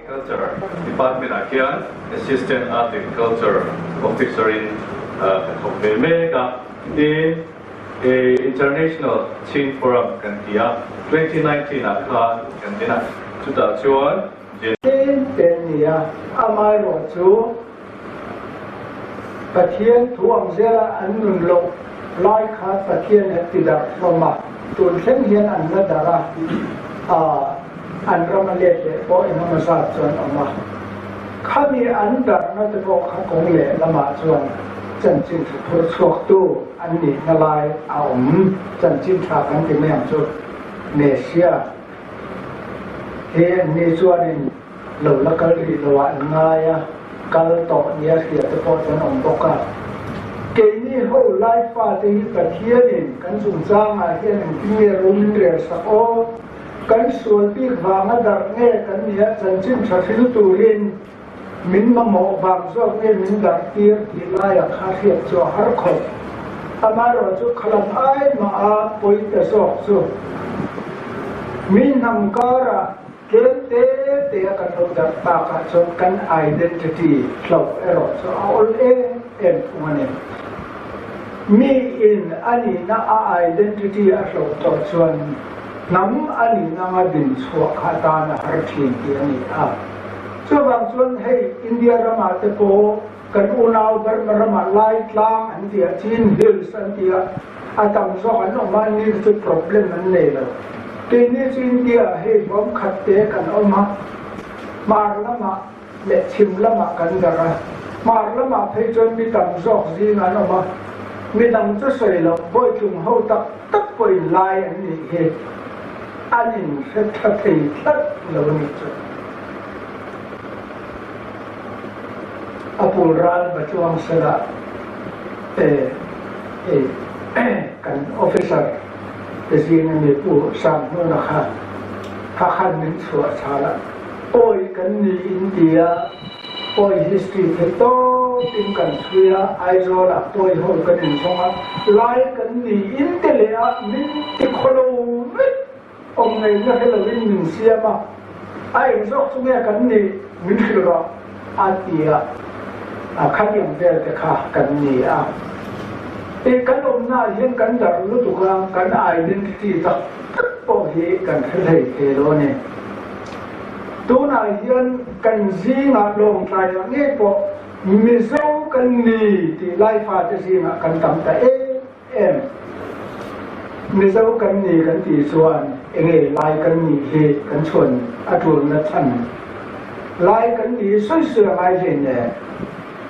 Culture Department ah hian Assistant Art and Culture Officer in ka thawk ve mek a. Tin, International Chin Forum kan ti a, 2019 ah khan kan din a, chutah chuan Gen. Tlem te an ni a, amaherawhchu Pathian thu ang zela an nun loh lai kha Pathian a ti darh hlawm a, tun thleng hian an la darh a, aah an ram a let leh pawh engemaw zat chuan awm a. Khami an darhna te pawh kha kawng leh lamah chuan chanchin tha phur chhuaktu an nihna lai a awm, chanchin tha kan ti mai ang chu, Messiah he an ni chuanin lo la kal rih lo ah an ngai a, kal tawh nia hria te pawh chu an awm bawk a. Keini ho lai fate hi Pathianin kan chungchangah hian engtin nge ro min rel sak aw? Kan sual bik vanga darh nge kan nia chanchin tha hril turin min mamawh vang zawk nge min darh tir tih laiah kha hriat chu a har khawp. Amaherawhchu khalam ai mah a pawi ta zawk chu mi hnam karah Tlem te te a kan lo darh takah chuan kan identity hloh erawh chu a awl em em thung a ni. Mi in a nihna a identity a hloh tawh chuan hnam a nihna anga din chhuah kha atan a har thin tih a ni a. Chuvang chuan hei India ramah te pawh kan unau Burma ramah Lai tlang an ti a, Chin Hills an ti a, a tam zawk an awm a, ni chu problem an nei lo. Keini chu India ah hei hlawm khat te kan awm a, hmar lamah leh chhim lamah kan darh a, hmar lamah phei chuan mi tam zawk zing an awm a, mi dang chu sawi loh bawitlung ho tak tak pawhin lai an nih hi an inhre tha thei tlat lo a nih chu. A pul ral va chuang sela e hei kan officer te zing ami Pu Sanghnuna kha kha khan min chhuah chhal a, awi kan ni in ti a, awi history theih tawp in kan chhui a, Aizawl ah pawi ho kan in zawng a, lai kan ni in ti leh a min ti khawlo vek. Awm ngaihna hre lovin min siam a, a eng zawk chu nge kan nih min hrilh rawh a ti a, a khatiang vel te kha kan ni a. I kan awmnaah hian kan darh lutuk a, kan identity tak tak pawh hi kan hre hlei thei lo a ni. Tunah hian kan zingah lawngtlaiah ngei pawh Mizo kan ni tih lai fate zingah kan tam ta em em. Mizo kan ni kan tih chuan enge lai kan nih hi kan chhuan a tulna chhan lai kan nih hi sawi sawi a ngai hlei nen.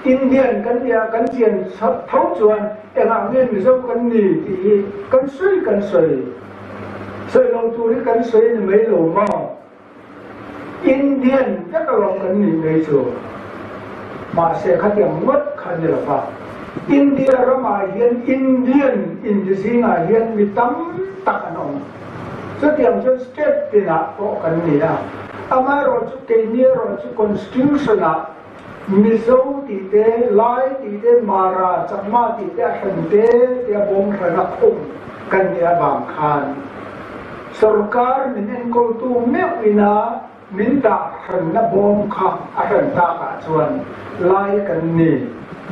Indian kan nih a kan chian tho chuan engah nge Mizo kan ni tih hi kan sawi kan sawi sawi lo tur hi kan sawi a ni mai lo maw? Indian vek alawm kan nih mai chu. Mahse khatiang ngawt kha ni lo va. India ramah hian Indian inti zingah hian mi tam tak an awm. Chutiang chuan state tinah pawh kan ni a. Amaherawhchu keini erawh chu Constitution-ah Mizo tih te, Lai tih te, Mara, Chakma tih te a hran te tia bawm hran a khum kan nih avang khan sorkar min enkawltu meuh ina min dah hranna bawm kha a hran takah chuan Lai kan ni.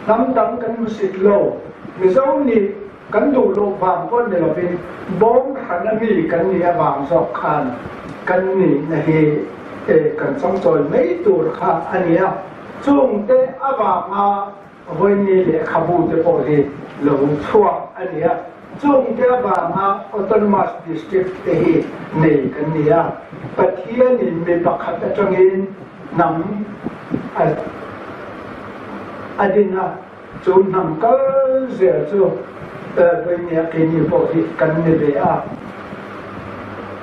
Hnam dang kan hmusit lo. Mizo nih kan duh loh vang pawh ni lovin bawm hran a mi kan nih avang zawk khan kan nihna hi kan changchawi mai tur kha a ni a, chungte avanga vawiini lehkhabu te pawh hi lo chhuak a ni a, chungte avanga Autonomous District te hi nei kan ni a, Pathianin mi pakhat atangin hnam a din a. Chu hnam kal zel chu vawinia keini pawh hi kan ni ve a.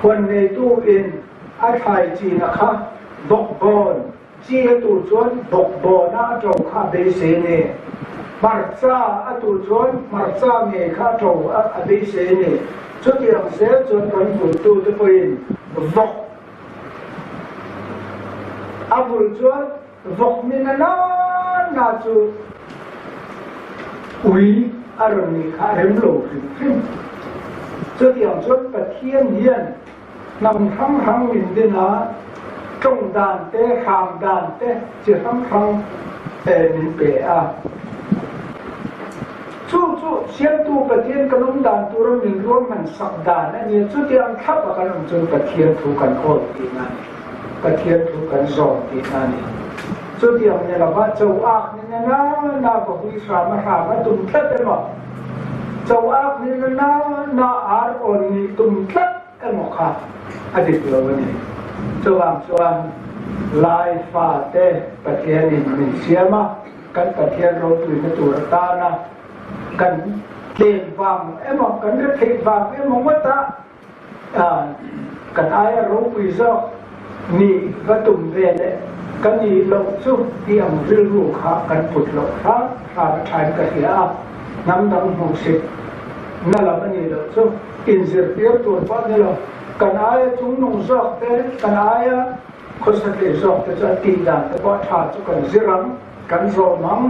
Huan neitu in a thlai china kha bawkbawn chi a tuh chuan bawkbawna a to kha a beisei a ni. Hmarcha a tuh chuan hmarcha ngei kha a to a beisei a ni. Chutiang zel chuan kan vulhtute pawhin vawk a vulh chuan Vawk ni na na na chu ui a rawn nih kha a rem lo hrim hrim. Chutiang chuan Pathian hian hnam hrang hrang min din a, Tawng dan te, hram dan te chi hrang hrang min pe a. Chu chu Siamtu Pathian kan awm dan tura min ruahman sak dan a nia. Chutiang thlap a kan awm chuan Pathian thu kan awl tihna a ni. Pathian thu kan zawm tihna a ni. Chutiang ni lova cho ak ni na na na va hui hram a hram a tum tlat emaw, cho ak ni na na na ar awn nih tum tlat emaw kha a dik lo a ni. Chuvang chuan Lai fate Pathianin min siam a, kan Pathian ropuina tur atana kan tlem vang emaw, kan retheih vang emaw ngawta kan aia ropui zawk nih va tum ve leh ka nih loh chu tih ang rilru kha kan put loh hram hram a thain ka hria a, hnam dang hmuhsit na lam a nih loh chu inzirtir tur pawh ni lo, kan aia chungnung zawk te, kan aia khawsa thei zawk te chu a tih dan te pawh tha chu kan zir ang, kan zawm ang,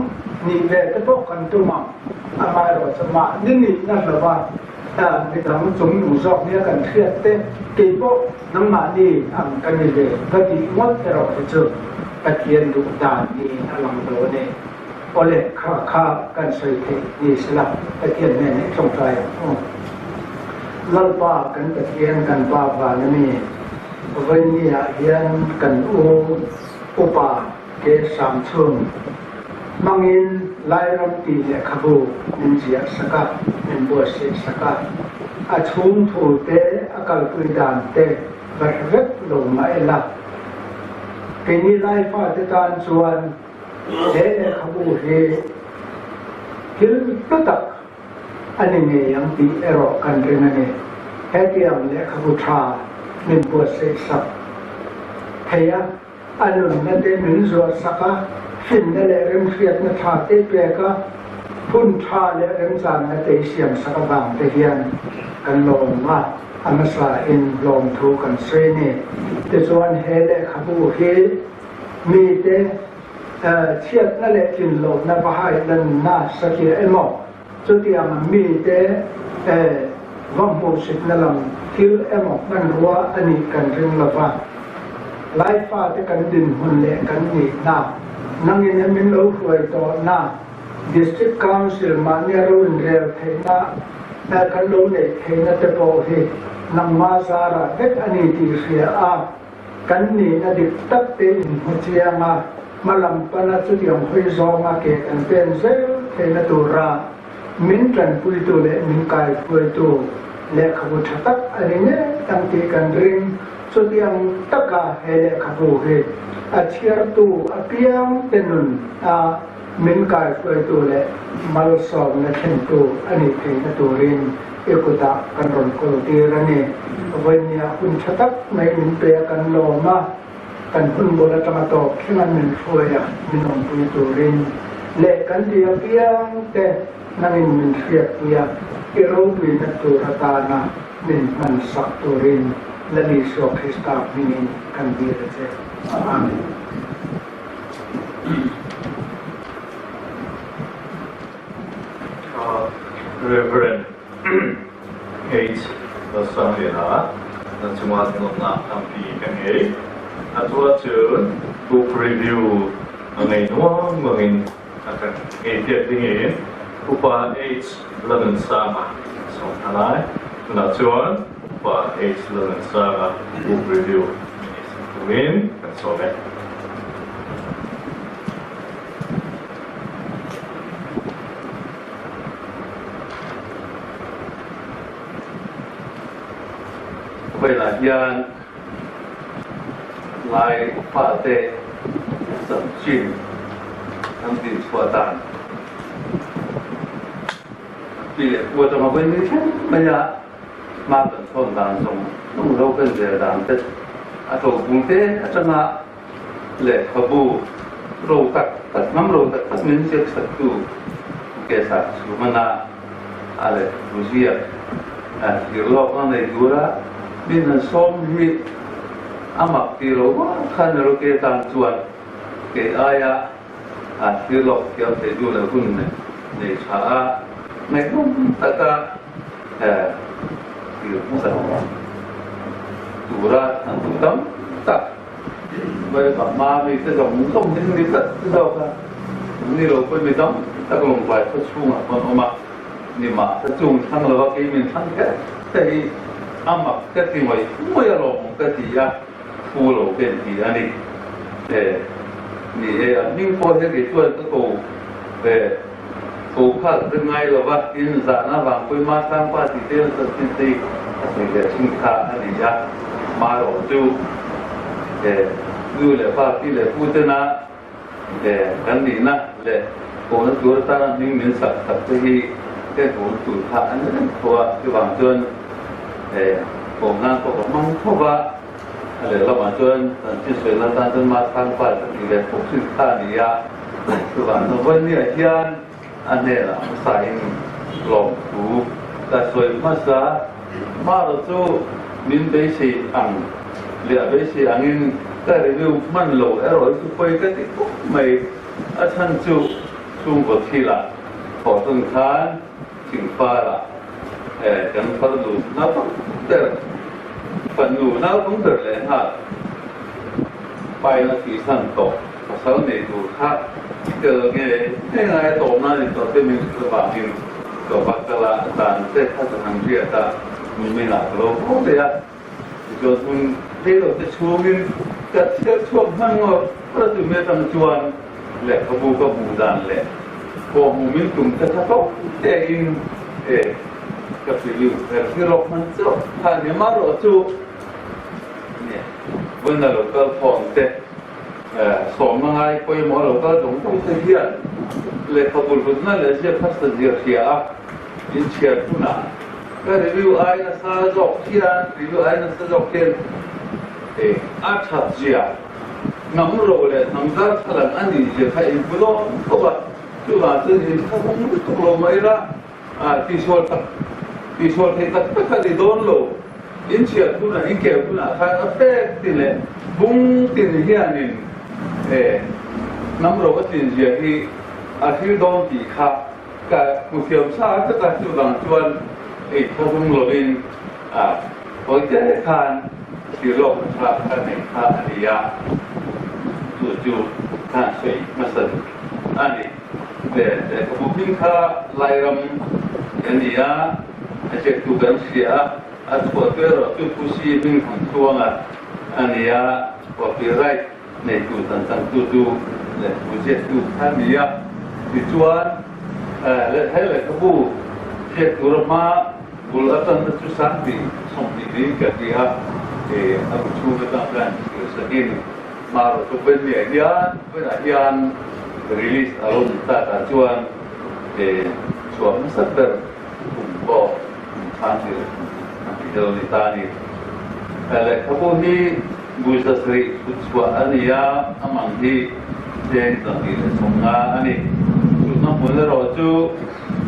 nih ve te pawh kan tum ang. Amaherawhchu mahni nihna hlauha midang chungnung zawk nia kan hriat te, kei pawh nangmahni ang ka ni ve va tih ngawt erawh hi chu Pathian duh dan niin a lang lo a ni. Awle, kha kha kan sawi theih ni sela Pathian hnenah i tawngtai ang u. Lalpa kan Pathian kan Pa van a mi, vawinia hian kan u upa ke Sangchhun hmangin Lairam tih lehkhabu min ziah sak a, min buatsaih sak a. A chhung thu te, a kalpui dan te va hre vek lo mah ila, keini Laifa te tan chuan he lehkhabu hi thil hlu tak a ni ngei ang tih erawh kan ring a ni. Hetiang lehkhabu tha min buatsaih sak thei a, a nunna te min zuah sak a, finna leh remhriatna tha te pek a, hun tha leh remchanna te i siam sak avang te hian kan lawm a, a hmasa in lawmthu kan sawi a ni. Tichuan he lehkhabu hi mite chhiatna leh tlinlohna va hailanna satliah emaw, chutianga mite va hmuhsitna lam thil emaw hmanrua a nih kan ring lo va. Laifate kan dinhmun leh kan nihna, nangin a min lo hruai tawhna, District Council mahnia ro inrel theihna kan lo neih theihna te pawh hi nangmah zarah vek a ni tih hria a. Kan nihna dik tak te inhmu chiang a, hma lam pana chutiang hawi zawnga ke kan pen zel theihna tura min tanpuitu leh min kaihruaitu lehkhabu tha tak a ni ngei ang tih kan ring. Chutiang taka he lehkhabu hi a chhiartu apiang te nun a min kaihruaitu leh malsawmna thlentu a nih theihna turin i kutah kan rawn kawl tir a ni. Vawinia hun tha tak mai min pe a kan lawm a, kan hun bul atanga tawp thlenga min hruai a min awmpui turin leh kan ti apiang te nangin min hriatpui a, i ropuina tur atana min hman sak turin Lal Isua Krista hmingin kan dil a che. Amen. Rev. H. Lalsangliana na cungah dawtnak tampi ka ngei. Atu ahcun book review a ngei nuangmang in a kan ngeipiak dingin Upa H. Lalnunsanga a sawm hna lai. Tunah cun Upa H. Lalnunsanga book review na ngei sak turin kan sawm e. Khawvelah hian Lai fate chanchin an dinchhuah dan pi leh pu atanga vawi mai thleng mai a hma kan chhawn dan zawng zawng lo kan zel dan te a tlawhpung te atanga Lehkhabu ro tak tak, hnam ro tak tak min ziak saktu Kesa Chhumana a lehkhabu ziak thlir lawkna nei tura min han sawm hi a mak ti lo vang khan ero ke tan chuan kei aia thlir lawk thiam thei duh loh hun nei tha a, ngaihnawm taka thlir hmasa tura han duh tam tak. Vai hma mi te zawng zawng hi an ni tlat zawk a, an ni lo pawh mi tam tak lawngtlai khaw chhungah pawh an awm a, ni mah ka chung thlang lo a kei min thlang kher te hi a mak ka ti ngawih ngawih a lawm ka ti a, phu lo ka inti a ni. E, ni e, a hming pawh hi kei chuan ka ko e, ko kha ka hre ngai lo va, tin zahna vang pawhin Masangpa tih te hian chanchin te hi a sawi leh thin kha a ni a, marawh chu e, nu leh pa, pi leh pu tena e, kan nihna leh kohna tur atana hming min sak sak te hi ka hmuh tur kha a ni reng tho a, chuvang chuan e, kawm nan pawh ka hmang tho va. A lehlamah chuan chanchin sawi atan chuan Masangpa ka tih ve fuk thin kha a ni a, chuvang chuan Vawlniah hian a hnenah hmasain lawmthu ka sawi hmasa. Mara chu min beisei ang leh a beisei angin ka review hman lo erawh hi chu pawi ka ti khawp mai. A chhan chu chhungkaw thilah thawh tan khan Thingparah kan farnu naupang ber, fanu naupang ber leh nghal paina thihsan tawh pasal nei tur kha tel nge nge ngai a tawp nan in tawh te min hrilh avangin ka va kal a, a dan te kha ka han hriat a, nimin ah ka lo haw leh a, tichuan hun theilo te chhungin ka chhiar chhuak hman ngawt ngawt a, chumi atang chuan Lehkhabu ka hmuh dan leh pawh hmuh min tum te kha tawk tein e ka preview her hi rawk hman chauh kha a ni amaherawh chu nge vawiin a lo kal thawn te sawmna ngai pawimawh a lo kal tawng tawng te hian lehkhabu hlutna leh ziak hmasa zir hria a inchhiar hunah ka review ai nasa zawk hian review ai nasa zawk hian e a that zia Hnam ro leh hnam darthlalang a nih zia kha in hmu dawn khawp a, chuvang chuan in thlahawm lutuk lo mai la, tihsual tak, tihsual thei tak tak a ni dawn lo. In chhiat hunah, in keu hunah khan a pek tin leh bung tin hianin hnam ro a tlin zia hi a thlir dawn tih kha ka hmu thiam sa vek a, chuvang chuan ei thlahawm lovin hawi te khan Thilawk tha ka nei kha a ni a, chu chu khan sawi hmasa duh a ni. Le lehkhabu hming kha Lairam a ni a, a ziaktu kan hria a, a chhuahtu erawh chu Pu Si hming thang tluanga a ni a, copyright neitu tan changtu chu lehkhabu ziaktu kha a ni a. Tichuan, he lehkhabu ziak tura hma Bul atangna chu 20 20 ka ti a, a bu chhung atang khan thil sakin hmaraw chu Venniah hian Venah hian release a lo ni tak ah chuan chhuah hmasa ber kum pawh kum 20 20 lo ni ta a ni. Lehkhabu hi 700 chhut chhuah a ni a, a mang hi cheng 250 a ni. Chutna hmun erawh chu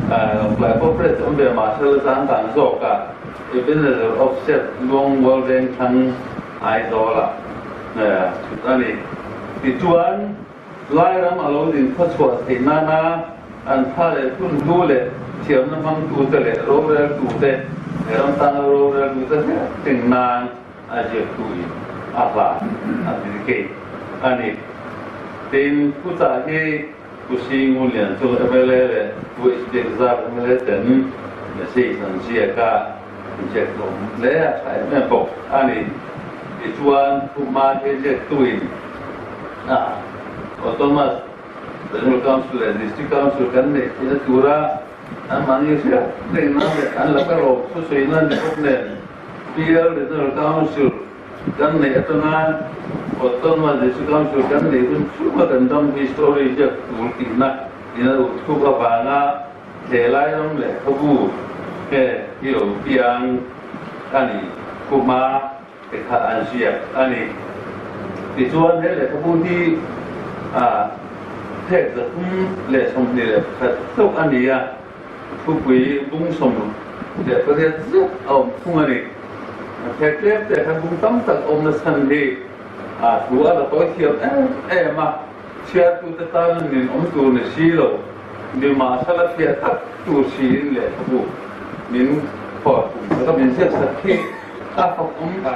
Lawngtlai Corporate awm ve mah sela chang dan zawkah Ebenezer Offset Luangmual Vengthlang Aizawlah chhut a ni. Tichuan, Lairam a lo din khawchhuah theih nana an thla leh phun hnu leh thiamna hmangtute leh roreltute, he ram tana roreltute hriat reng nan a ziaktuin a hlan a dedicate a ni. Tin, Puchah hi Pu Singu Lian chu mla leh Pu HB Zar mla ten message an ziak a, ziak hlawm hle a tha em em bawk a ni. Tichuan Pu Hma hi ziaktuin a Autonomous Regional Council leh District Council kan neih theihna tura anmahni hriat rengna leh an laka rawm thusawiina ni bawk nen PL Regional Council Kan neih atanga Autonomous District Council kan neih hun chhunga kan dam hi story ziak tur tihna in a uk thuk avanga he lai ram lehkhabu he hi lo piang a ni khuma te kha an ziak a ni. Tichuan he lehkhabu hi phek 321 chauh a ni a. Thupui bung 18 zet a awm thung a ni. A thek tlem te khan bung tam tak awmna chhan hi a thu a la tawi thiam em em a, chhiartute tana nin awm tur ni si lo, nimahsela fiah tak tur siin lehkhabu min phawrh tum tak a min ziak sak khi a fak awm a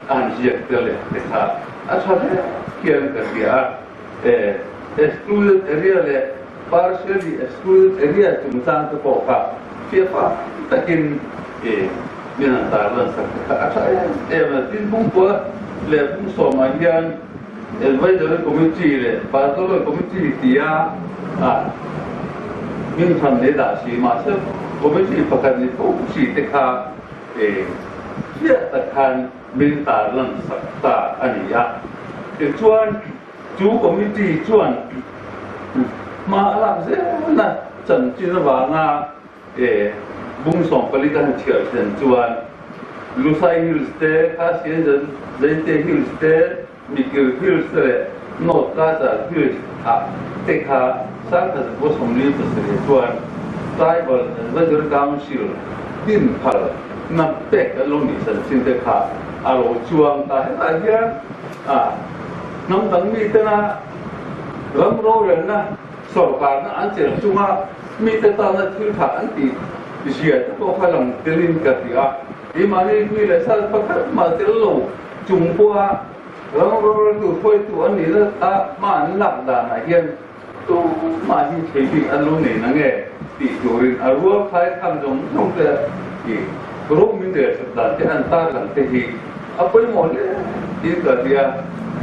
han ziak tel leh te kha. a tha hle hian ka hria a. Excluded area leh partially excluded area chungchang te pawh kha fiah fai takin min han tarlan sak te kha a tha em em a. Tin, Bungkua leh Bungsawmah hian Advisory Committee leh Pastoral Committee tia min han nei dah si mahse Committee pakhat ni tho si te kha fiah tak khan min tarlan sak ta a ni a. Tichuan chu Committee chuan hma a lak zelna chanchin avanga Bung 14 ka han chhiar thlen chuan Lusai Hills te, Khasian Zaite Hills te, Mikir Hills te leh North Cachar Hills ah te kha 1947 chuan Tribal Advisory Council din phal na pek an lo nih chanchin te kha a lo chuang ta. Hetah hian hnam dang mitena ram rorelna Sorkarna an chelh chunga mite tana thil tha an tih zia te pawh kha lang telin ka ti a. Keimahni hlui leh sal pakhat mah tel lo chung pawha ram roreltu hruaitu an nihna a hma an lak danah hian tumah hi thei bik an lo nei nange tih turin a rual khai khang zawng zawng te i ro min rel sak dan te an tarlang te hi a pawimawh hle tiin ka ti a.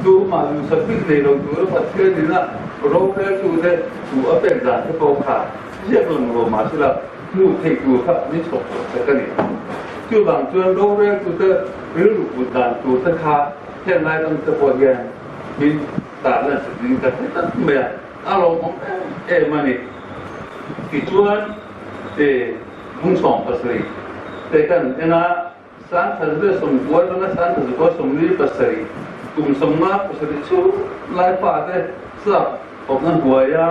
Tumah duhsak bik nei lo tura Pathian ina roreltute thu a pek dan te pawh kha ziak lang lo mah sela hmuh theih tur kha min chhawk chhuak sak a ni. Chuvang chuan roreltute rilru put dan tur te kha heng lai dang te pawh hian min tarlan sak ding ta hre tak mai a, a lawmawm em em a ni. Tichuan, Bung 17 te kan en a. 1990 atanga 1997 kum 57 chhung lai fate sap awmna hnuaia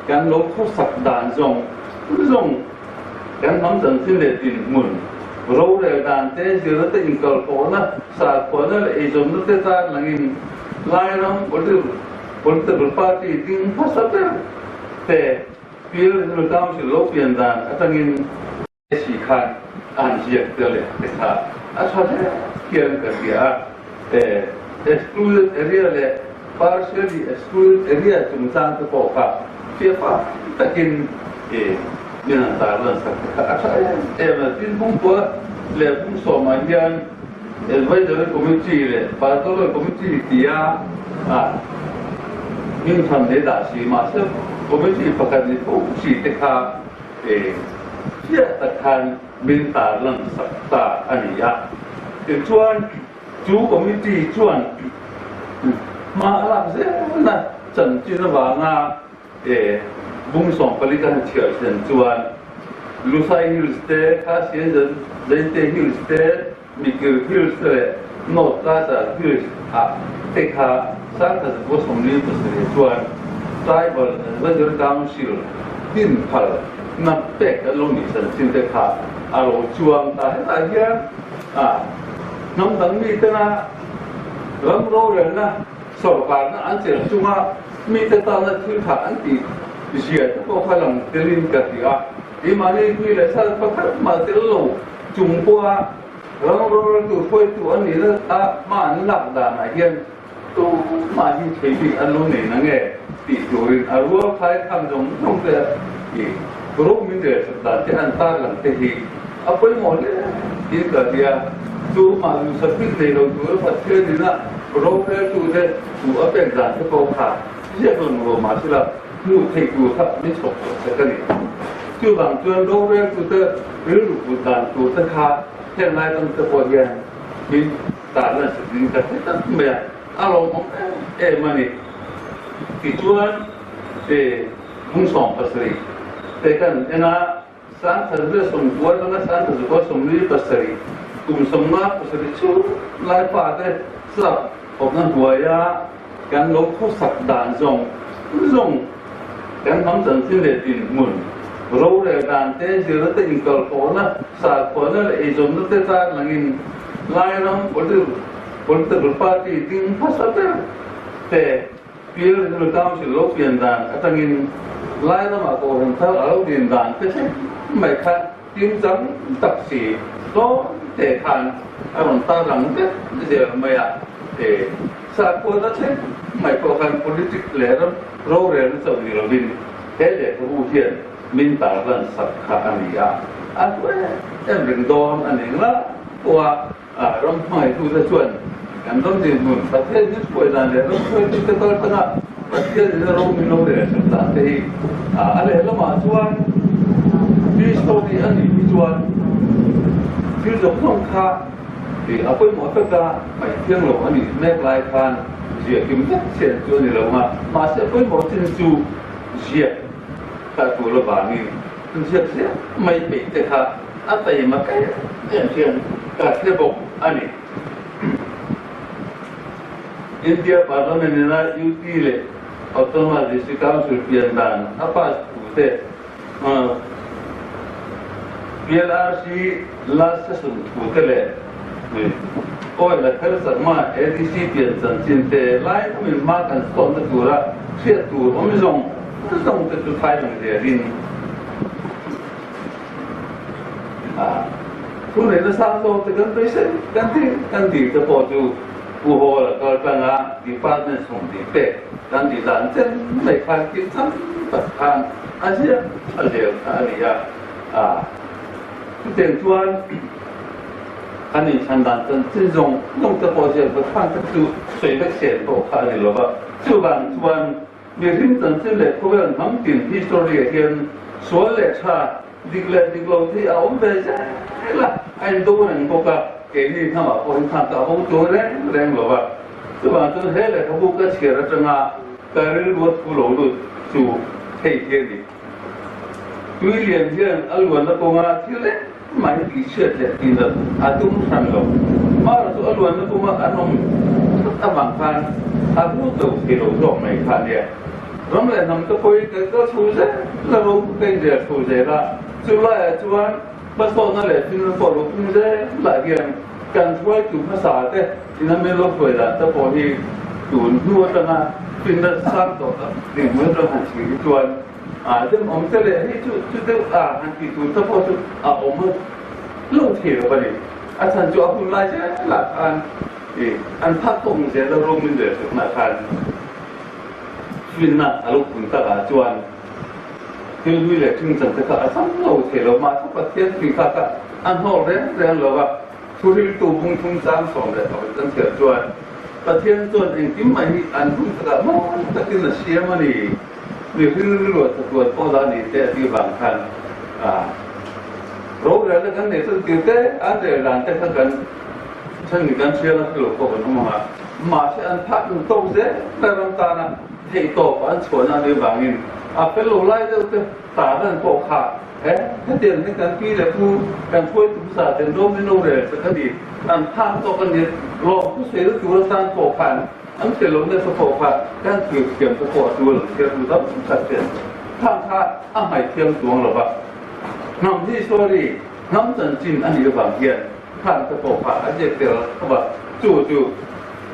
kan lo khawsak dan zawng zawng kan hnam chanchin leh dinhmun, rorel dan te, zirna te, inkalpawhna, sakhuana leh eizawnna te tan langin Lairam Political Party ding hmasa ber te Pial Council lo pian dan atangin Si khan a han ziak tel leh te kha a tha hle hian ka hria a. Excluded area leh partially excluded area chungchang te pawh kha fiah fai takin min han tarlan sak te kha a tha em em a. Tin, Bungkua leh Bungsawmah hian Advisory Committee leh Pastoral Committee tia min han nei dah si mahse Committee pakhat ni tho si te kha Chiah tak khan min tarlan sak ta a ni a. Tichuan chu committee chuan hma a lak zelna chanchin avanga Bung 14 ka han chhiar thlen chuan Lusai Hills te, Khasian Zaite Hills te, Mikir Hills te leh North Cachar Hills ah te kha 1947 chuan Tribal Advisory Council din phal na pek an lo nih chanchin te kha a lo chuang ta. Hetah hian hnam dang mitena ram rorelna sorkarna an chelh chunga mite tana thil tha an tih zia te pawh kha lang telin ka ti a. Keimahni hlui leh sal pakhat mah tel lo chung pawha ram roreltu hruaitu an nihna a hma an lak danah hian tumah hi thei bik an lo nei nange tih turin a rual khai khang zawng zawng te i ro min rel sak dan te an tarlang te hi a pawimawh hle tiin ka hria. Tumah duhsak bik nei lo tura Pathian ina roreltute thu a pek dan te pawh kha ziak lang lo mah sela hmuh theih tur kha min chhawk chhuak sak a ni. Chuvang chuan roreltute rilru put dan tur te kha heng lai dang te pawh hian min tarlan sak ding ta hre tak mai a, a lawmawm em em a ni. Tichuan Bung 17 te kan en a. 1990 atanga 1997 kum 57 chhung lai fate sap awmna hnuaia kan lo khawsak dan zawng zawng kan hnam chanchin leh dinhmun, rorel dan te, zirna te, inkalpawhna, sakhuana leh eizawnna te tan langin Lairam Political Party ding hmasa ber te Pial Regional Council lo pian dan atangin lai lamah Kohhran thar a lo din dan te thleng mai kha tim chang tak si dawn te khan a rawn tarlang vek zel mai a. Sakhuana thleng mai pawh khan politic leh ram rorelna chauh ni lovin he lehkhabu hian min tarlan sak kha a ni a, a hlu em em reng dawn a ni ngla pawha ram hmangaitute chuan kan ram dinhmun Pathian min hruai dan leh ram hruaitute kal tanga Pathian in a ro min lo rel sak dan te hi a lehlamah chuan history a nih hi chuan thil zawng zawng kha Tih a pawimawh taka ngaih thiang lo a nih mek lai khan ziah kim vek chian chu a ni lo a, mahse pawimawh chin chu ziak kha tur avangin ziak ziah mai peih te kha a taima em em hian ka hre bawk a ni. India Parliament ina UT leh Autonomous District Council pian dan a pass thu te, PLRC last session thu te leh oil a kher chakma ADC pian chanchin te lai awmin hma kan sawnna tura hriat tur awm zawng zawng te chu thai lang zelin thu neihna sang zawk te kan beisei kan ti kan tih te pawh chu Pu Hall a kal tanga department 20 pek kan tih dan chen mai khan thil tam tak khan a ziak a zel kha a ni a, chutiang chuan kan inchhan dan chanchin zawng zawng te pawh ziak va khan te chu sawi vek sen pawh kha a ni lo va, chuvang chuan mihring chanchin leh khawvel hnam tin history ah hian sual leh tha dik leh dik lo hi a awm ve zel a, a indo reng bawk a, keini hnamah pawh hi khan ka ho tur reng reng lo va. Chuvang chuan he lehkhabu ka chhiar atanga ka rilru a thu lo lut chu hei hi a ni. Tui lian hian a luanna kawnga thil engmah hi tihchhiat leh tihnat a tum hran lo. Mara chu a luanna kawnga an awm thut avang khan a lut lo thei lo zawk mai kha a nia. Ram leh hnam te pawhin kan kal chho zel a, ro ka inrel chho zel a, chu laiah chuan hmasawhna leh thilna pawh lo pung zel ah hian kan hruaitu hmasa te Ina min lo hruai dan te pawh hi tun hnu atanga finna sang tawh tak dinhmun atang han chhir hi chuan a dem awm te leh hei chu chu deuh a han tih tur te pawh chu a awm lo thei lo a ni. A chhan chu a hun lai zelah khan ih an phak tawk ang zel a rawng min rel sakna khan finna a lo pun takah chuan thil hlui leh thing chan te kha a chang lo thei lo. Mahse Pathian thing kha kha a hnawl reng reng lo a. Thuhriltu bungthum chang 11 kan chhiar chuan Pathian chuan engkim mai hi an hun takah mawi takin a siam a ni. Mihring rilruah chatuan pawh la ni te a tih vang khan a rorelna kan neih chuan tir te an rel dan te kha kan then kan hrial a hrelo pawh kan awm ang a, mahse an phak ang tawk zel mai ram tana theihtawp an chhuahna a nih vangin a fel lo lai deuh te Taran pawh kha he hetiang hi kan pi leh pu kan hruaitu hmasa ten rawm in lo rel sak a ni. An phak tawk a ni. Lawm thusawi tur atan pawh khan an hre lo nasa pawh kha kan thlir thiam te pawh a tul ang chhiartu tam tak ten khang kha a hmai thiam chuang lo va. Hnam hi sorry hnam chanchin a nih avang hian khang te pawh kha a ziak tel khawp a. Chu chu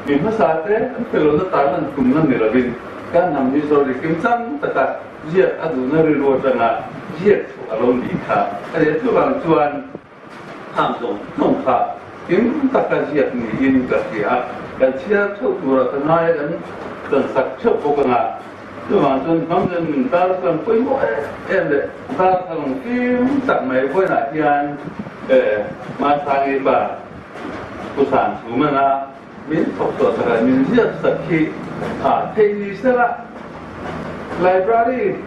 mi hmasa te an hre lo na tarlan tumna ni lovin kan hnam hi sorry kimchang taka Ziak a duhna rilru atanga ziak chhuah a lo nih kha a ni. Chuvang chuan khang zawng zawng kha kim taka ziak niin ka hria a, kan chhiar theuh turah ka ngai a, kan chansak theuh bawk anga. Chuvang chuan hnamden min tar chuan pawimawh em em leh darthlalang fim tak mai vawiinah hian Hmansangi pa Pu Sanchhumana Min thawk tawh takah min ziak sak hi a theih ni sela, library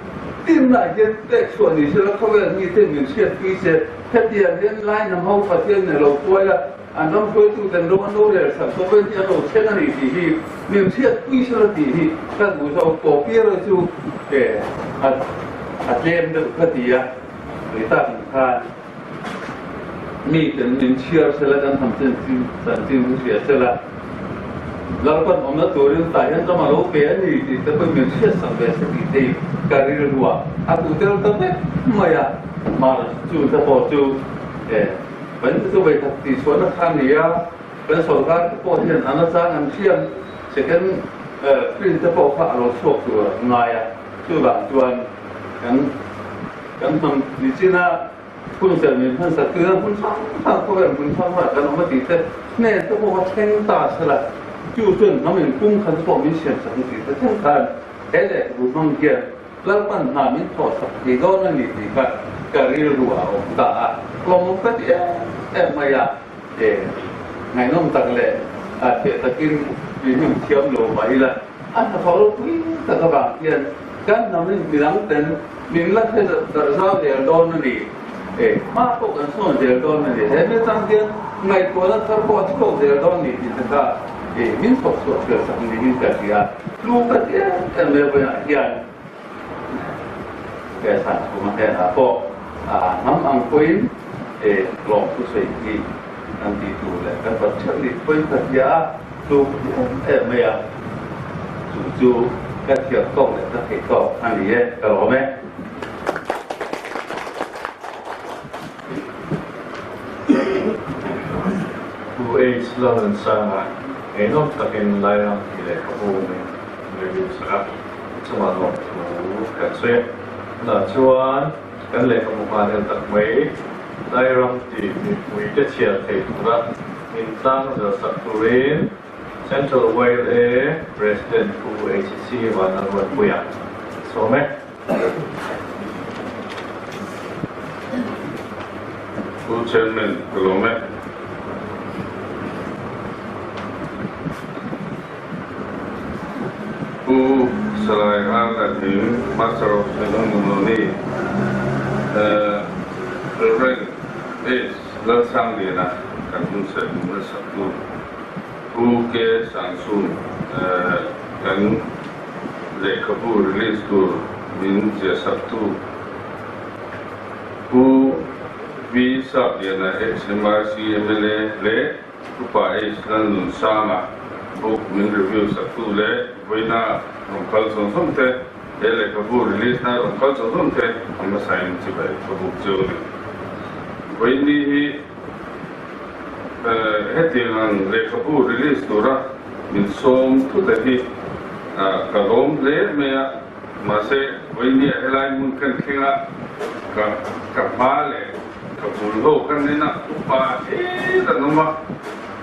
tinah hian pek chhuah ni sela khawvel mite min hriatpui se, hetiang hian lai hnam ho Pathian nen lo hruai a, an ram hruaitu ten ro an lo rel sak khawvel hi an lo thleng a ni tih hi min hriatpui sela tih hi ka duh zawk. Copy erawh chu a tlem deuh ka ti a, tui tak ang khan. Mi ten min chhiar sela kan tham chanchin chanchin hi hria sela, Lalpan awmna turin tah hian ram a lo pe a ni tih te pawhin min hriat sak ve se tih thei ka rilru a, a tu tel ta vek mai a. Mar chu te pawh chu e kan chu vei khat tih chhuahna kha a ni a, kan sawrkar te pawh hian an achang an hriam second print te pawh kha a lo chhuak tur a ngai a, chuvang chuan kan Kan hnam nichina hunserh min hmansak tir a, hmun hrang hrang khawvel hmun hrang hrangah kan awm a tih te hnen te pawh a thleng ta se la. Chu chuan hnam in pum khat pawh min siam sak tih ta thleng khan he lehkhabu hmang hian Lalpan hna min thawh sak thei dawn a ni tih kha ka rilru a awm ta a, tlawmawm ka ti em em mai a, e ngaihnawm tak leh theh takin min thiam lo mah ila a hnathawh ropui tak avang hian kan hnam in midang ten min la hre darh zau zel dawn a ni. E, hma pawh kan sawn zel dawn a ni. He mi atang hian ngaihtuahna thar pawh a chhuak zel dawn ni tih te kha e, min thawk chhuah tel sak niin ka hria. Tlu ka ti em em mai vawiinah hian he Sanchhuma hnenah pawh a hnam ang pawhin e, lawmthu sawi hi kan tih tur leh kan bat theuh ni pawhin ka hria a, tlu ka ti em em mai a. Chu chu ka thiam tawk leh ka theih tawk a ni e, ka lawm e. Pu H. Lalnunsanga ngeihnawm takin Lairam tih lehkhabu min review sak a, chungah lawmthu kan sawi a. Tunah chuan kan lehkhabu nghal hel tak mai Lairam tih mipuite chhiar thei tura min tlang zel sak turin Central YLA President Pu HC Vanlalruatpuia sawm e. Pu Chairman ka lawm e. Pu Salai Arnadhing, Master of Ceremony, Rev. H. Lalsangliana kan hun serh hmasaktu Pu K. Sangchhun kan Lehkhabu release tur min ziahsaktu Pu V Sapliana HMRC mla leh Upa H Lalnunsanga book min review saktu leh vawiina rawn kal zawng zawng te he lehkhabu release na rawn kal zawng zawng te a hmasain chibai ka buk cheu a ni. Vawiini hi Hetiang ang lehkhabu release tura min sawm thut a hi ka lawm hle mai a, mahse vawinia helai hmun kan thleng a, ka ka hma leh ka bul ho kan en a, upa hlir an awm a,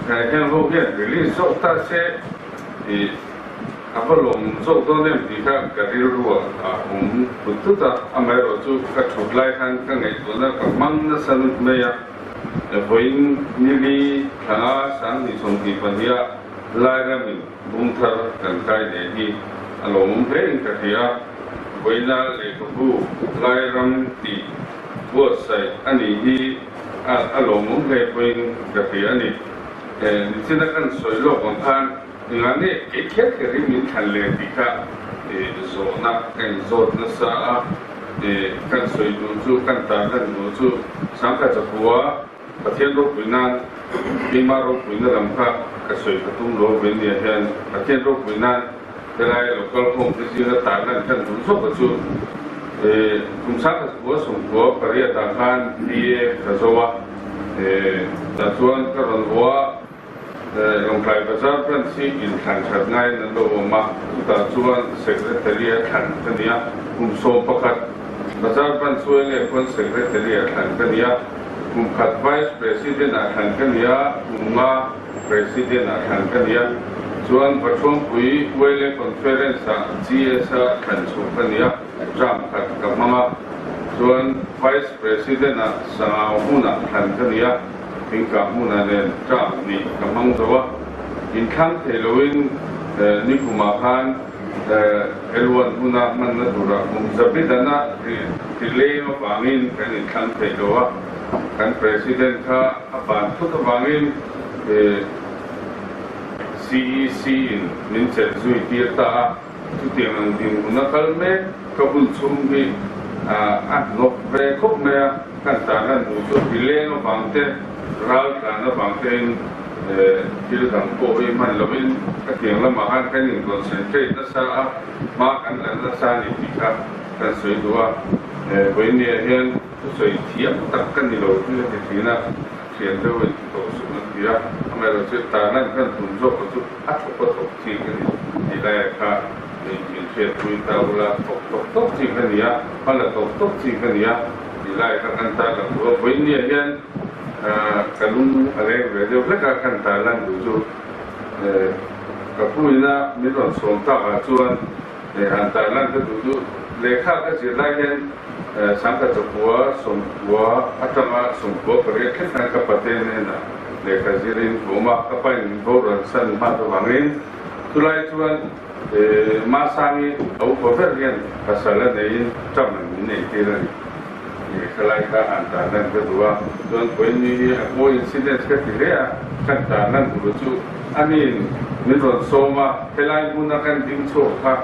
heng ho hian release zawk ta se tih a va lawm zawk dawn em tih kha ka rilru ah a awm thut thut a, amaherawhchu ka thut lai khan ka ngaihtuahna ka hmang nasa lut mai a. Vawiin nili thlanga 2022 ah Lairamin bungthar kan kai leh hi a lawmawm hle in ka hria. Vawiina lehkhabu Lairam tih buatsaih a nih hi a lawmawm hle pawhin ka hria a ni. Nichina kan sawi lawk ang khan engah nge kei kher kher hi min thlan leh tih kha zawhna ka inzawt nasa a. Kan sawi duh chu, kan tarlan duh chu Sangkhat Chakua Pathian ropui nan keimah ropuina lam kha ka sawi ka tum lo ve nia hian Pathian ropui nan helai local home te zinga tarlan kan duh zawk a chu kum Sangkhat Chakua sawmkua pariatah khan BA ka zo a, tah chuan ka rawn haw a. Lawngtlai Bazar Branch hi inthlan that ngaiin an lo awm a, chutah chuan Secretary a thlan ka ni a, kum 11 Bazar Branch chu enge pawn Secretary a thlan ka ni a, kum khat Vice President a thlan ka ni a, kum nga President a thlan ka ni a, chuan Pathuangpui YLA Conference ah GS a thlan chhuah ka ni a, term khat ka hmang a, chuan Vice President ah Sangau hmunah thlan ka ni a. Thingtlang hmunah nen term hnih ka hmang zo a, inthlang thei loin nikumah khan L1 hmuna hmanna tura kum zabi dana rileng avangin kan inthlang thei lo a, kan President kha a ban thut avangin CEC in min chelh zui tir ta a, chutiang ang dinhmun a kal mek ka hun chhung hi a hnawk ve khawp mai a. Kan tarlan duh chu rileng avang te, ral tlan avang tein thil dang pawh hi hman lovin khatiang lamah khan kan in concentrate nasa a, hma kan la nasa a ni tih kha kan sawi duh a. Vawinia hian thusawi thiam tak ka ni lo hi a ti thin a, thian deuh in ti tawh suh an ti a, amaherawhchu tarlan kan tum zawk chu a thawk a thawk chi ka ni tih laiah kha min hriatpui ta ula, thawk tawk tawk chi ka ni a, hma la tawk tawk chi ka ni a. Ti lai kha kan tar lang duh a, vawinia hian ka lung a leng ve deuh hlek a, kan tar lan duh chu. Ka pu ina min rawn sawm takah chuan han tarlan ka duh chu lehkha ka zir lai hian Sangkhat chakua sawmkua atanga sawmkua pariat thleng khan ka pate hnenah lehkha zirin ka awm a, ka pain min boral san hmat avangin chulai chuan Masangi a upa ber hian pasal a neiin ṭam min nei tir a ni. Khalai kha han tarlan ka duh a, chuan Koinmi hi a coincidence ka ti hle a, kan tarlan duh chu aniin min rawn sawm a, helai hmuna kan ding chhuak kha,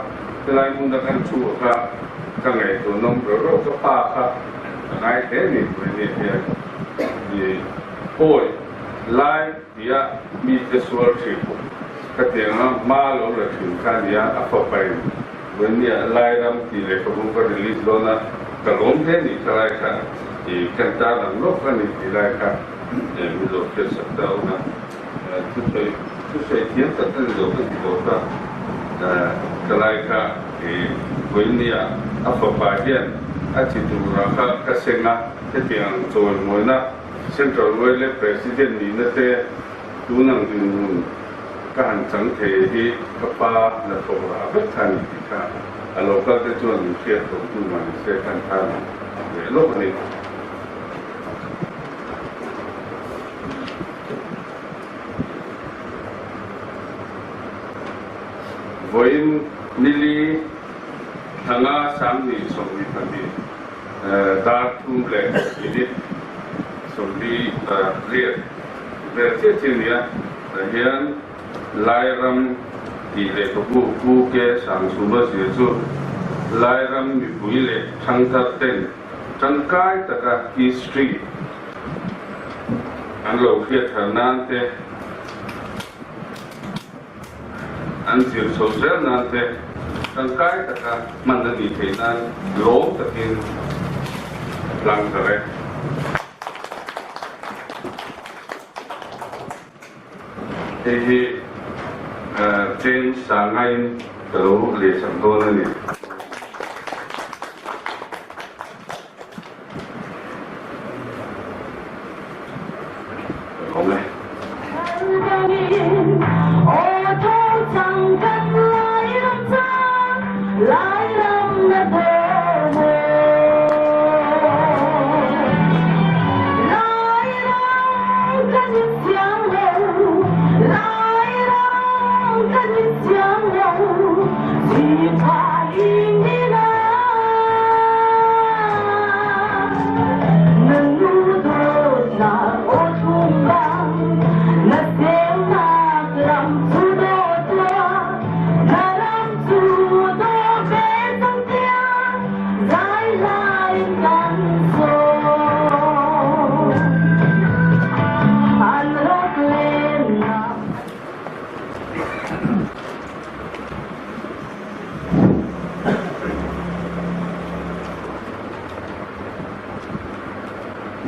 helai hmuna kan thu kha ka ngaihtuah nawm reuh reuh, ka pa kha ka ngai hle ni Koinmi hian i pawi lai tia mite sual thin ka ti ang a, hma lo la thin kha a nia, a fapain Vawinia Lairam tih lehkhabu ka release dawn a, ka lawm hle ni kha lai kha i kan tarlang lawk a ni tih lai kha min lo hriatsak ta awm a, thusawi thusawi thiam tak a ni lo ka ti tawp a, ka lai kha i Vawinia a fapa hian a chi tura kha ka seng a, hetiang chawimawina Central Oil President nihna te tun ang dinhmun ka han chang thei hi ka pa hnathawk rah vek kha a ni tih kha a lo kal te chuan min hriat tawh hnu mah ni se kan tan leh lawk a ni. Vawiin nili thlanga 2022 dar thum leh minute 48 vel chiah chiah a ni a, tah hian Lairam tih lehkhabu Pu Ke Sangchhuma zir chu Lairam mipui leh thangthar ten tangkai taka history an lo hriat thar nan te, an zir chho zel nan te tangkai taka hman a nih theih nan lawm takin a tlang ta reng. Hei hi James Sangaiin ka lo lehsak dawn a ni. Ka lawm e.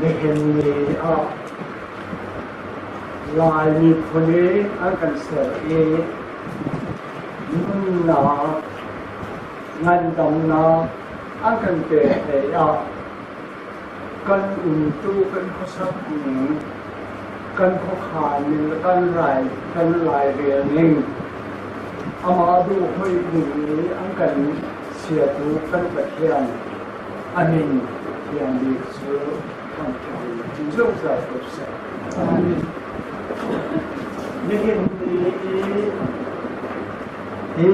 Nihin ni ah Lai miphun i an kan ser i nunnak ngandamnak an kan pek hlei ah kan umtu kan khuasak ning kan khuakhan ning le kan rai kan lairel ning amah duh hoih ding i an kan siatu kan Pathian a min thiang bik cu thangṭhat in zungzal ko seh. Amen. Nihin ni i hi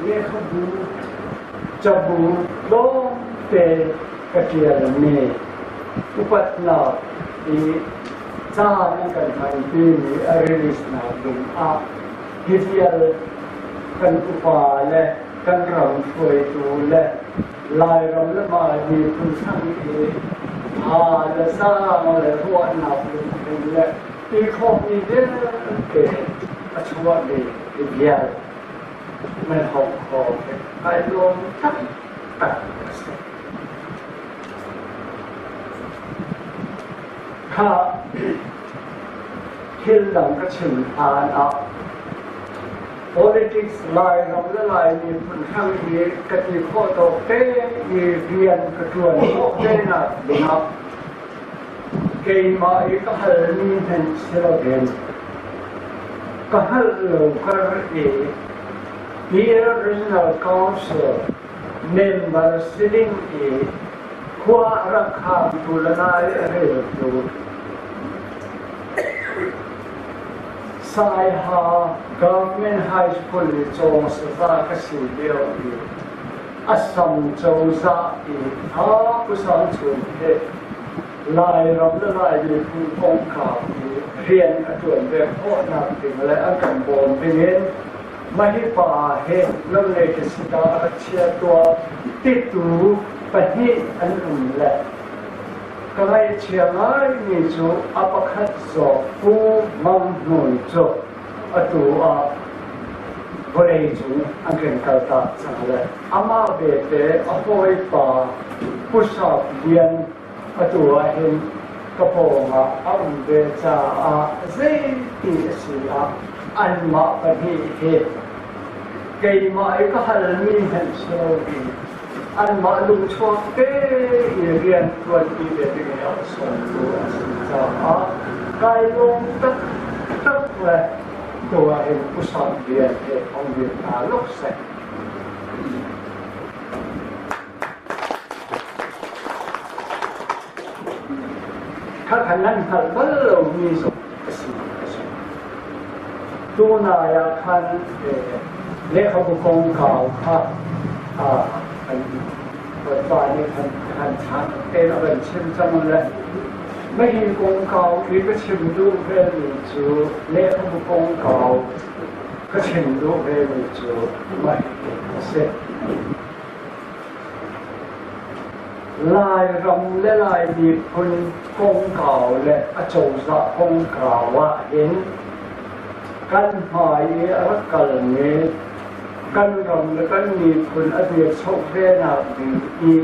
lehkhabu cabu tlawmte ka ṭialmi upatnak i caan an kan hmanpimi a release nak ding ah hi vial kan upa le kan ram hruaitu le Lairam le mah miphun sang i tha le zaang le ruahnak lungthin le ti khawhmi vialte a chuahmi hi vial nan hong kho kai lawm taktak a si. Kha thil dang ka chim hlan ah politics Lairam le Lai miphun hrang hi ka ti khawh tawk te i rian ka ṭuan khawh te nak dingah keimah i ka halmi hmanh si loin. Ka hngalh lo kar i PL Regional Council member si ding i khua a rak khangtu le lai a reltu Saiha Government High School i cawng saza ka si lio i Assam cozah i a Pu Sang Chum he Lairam le Lai miphun kongkau i rian a ṭuan ve khawhnak ding le an kan bawm dingin mah hi pa hi nominated si ta a rak chia tuah titu pahnih an um le ka ngaihchia ngaimi cu a pakhat zawk Pu Mang Hnun cu atu ah vawlei cung an kan kaltak cang le amah belte a hawipa Pu Sap Lian Atu ahhin ka pawngah a um ve caah zeiti a si ah anmah pahnih hi keimah i ka halmi hmanh si loin anmah lungchuak te i rian ṭuanpi ve ding i a sawmtu an si caah kai lawm taktak le tu ahhin Pu Sap Lian he hong dir hna lok seh. Khakha nan hngalh bal lomi zong a si a si. Tunai ah khan lehkhabu kongkau kha kan Bawipa nih khan khan ṭha tein a kan chim cang le mahi kongkau i ka chim duh vemi cu lehkhabu kongkau ka chim duh vemi cu mahi a si. Lairam le Lai miphun kongkau le acozah kongkau ahhin kan hmai i a rak kalmi kan ram le kan miphun a dirchoh venak ding i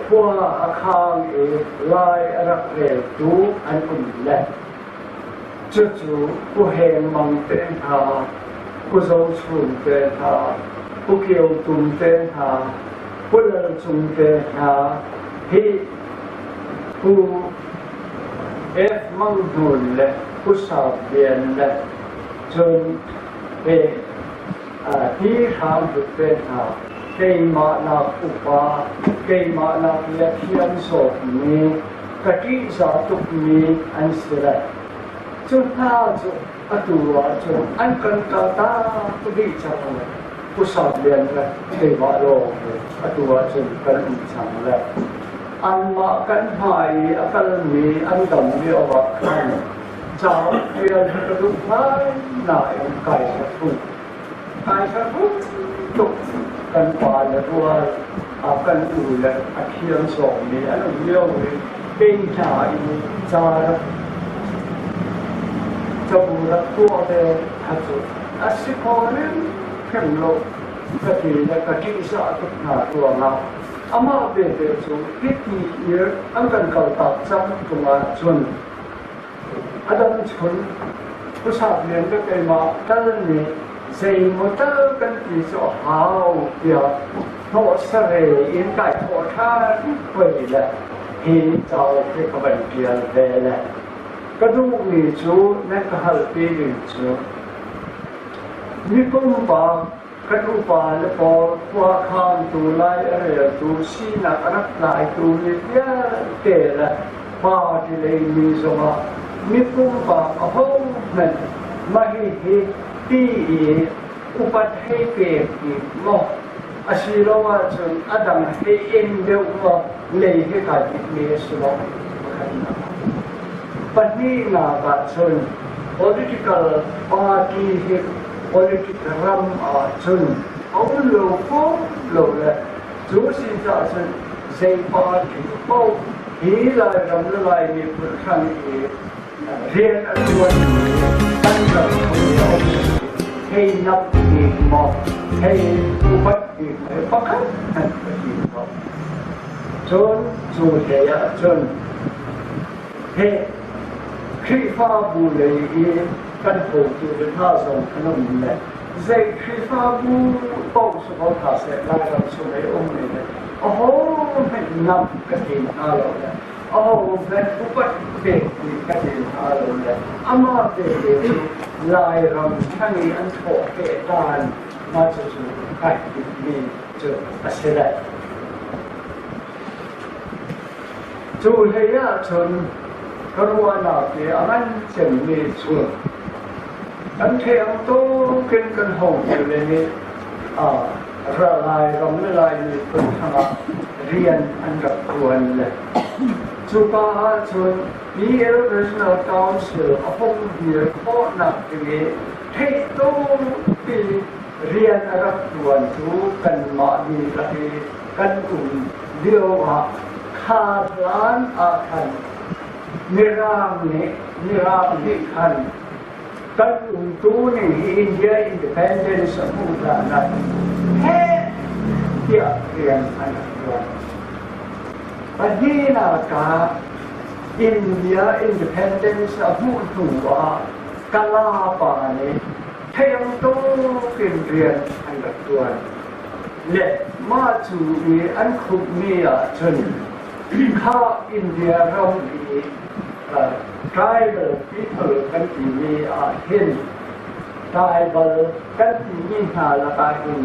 khua a khang i Lai a rak reltu an um le cucu Pu Heng Mang te hna, Pu Zo Chum te hna, Pu Kio Tum te hna, Pu Lal Cung te hna hi Pu F. Mang Hnun le Pu Sap Lian le cun hi Hrang Hlut te hna keimah nak upa, keimah nak le thiam zawtmi ka ṭihzah tukmi an si le cu hna cu atu ahcun an kan kaltak dih cang le Pu Sap Lian le keimah lawng hi atu ahcun kan um cang le anmah kan hmai i a kalmi an dam lio ah khan cauk ṭial hi ka duh ngai nain kai hrat kai hrat tuk. Kan pa le rual a kan u le a thiam sawkmi an um lio i kei hna in ca rak cabu rak tuah ve kha cu a si kho hrimhrim lo ka ti le ka ṭihzah tuk hna ruangah amah belte cu hiti ir an kan kaltak cang tung ahcun A dam chun Pu Sap Lian le keimah tal nih zeimaw tal kan ti cu a hau tiah hnawhsare in kai thawh ṭhan hoi le hi cauk hi ka van ṭial ve le ka duhmi cu nan ka halpi ding cu mi pumpak kan upa le pawl khuakhangtu lai a reltu sinak a rak tlaitu mi vialte le party lei mi zongah mi pumpak ahohmanh mah hihi ti i upat hei pek bik maw asiloah cun a dang hei en deuh maw lei hi kai bikmi a si lo pakhatnak. Pahnihnak ah cun political party hi politic ram ahcun a um lo kho lo le cu si caah cun zei party paoh hi Lairam le Lai miphun hrang i rian a ṭuanmi kan ram chung i a ummi hei nap bik maw hei upat bik maw pakhat hmanh ka ti lo. Cun cu hlei ah cun heh Khrihfabu lei i kan hotu le hna zong an um le zei Khrihfabu paoh si ko hna seh Lairam chung i ummi le ahohmanh ngamh ka tim hna lo le ahohmanh upat pek dih ka tim hna lo le amah te cu. Lairam thang i an thawhkeh dan mah cucu kai timhmi cu a si lai. Cu hlei ahcun ka ruahnak i a ngan cemmi cu kan theih ang tawk in kan hotu le nih Lairam le Lai miphun hrangah rian an rak ṭuan le cuka ahcun PL Regional Council a hung dir khawhnak ding i theihtumpi rian a rak ṭuantu kanmah dihlak i kan um lio ah kha hlan ah khan Mirang nih Mirang nih khan kan umtu ning hi India independence a hmuh hlan ah heh tiah rian an rak ṭuan. Pahnihnak ah India independence a hmuh hnu ah Kala pa nih theng tuk in rian an rak ṭuan. Le mah cu i an khumhmi ahcun kha India ram i tribal people kan timi ah hin tribal kan timi hna lakah hin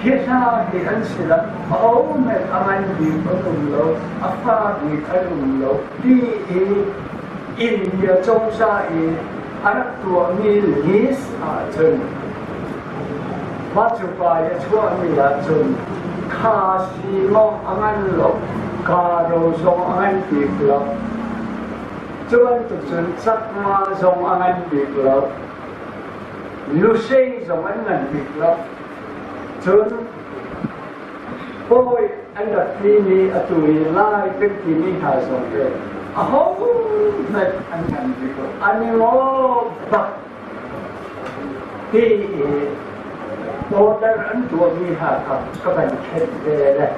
hi hna hi an si lo, a omen a ngan bik an um lo, a fa bik an um lo ti i India cozah i a rak tuahmi list ahcun mah cu pa i a chuahmi ahcun kha si maw a ngan lo, Garo zong a ngan bik lo, cu bantuk cun Chakma zong a ngan bik lo, Lusei zong an ngan bik lo. Cun Pawi an rak timi atu i Lai kan timi hna zong hi ahohmanh an ngan bik lo. An i ngaw bak ti i order an tuahmi hna kha ka van khenh ve le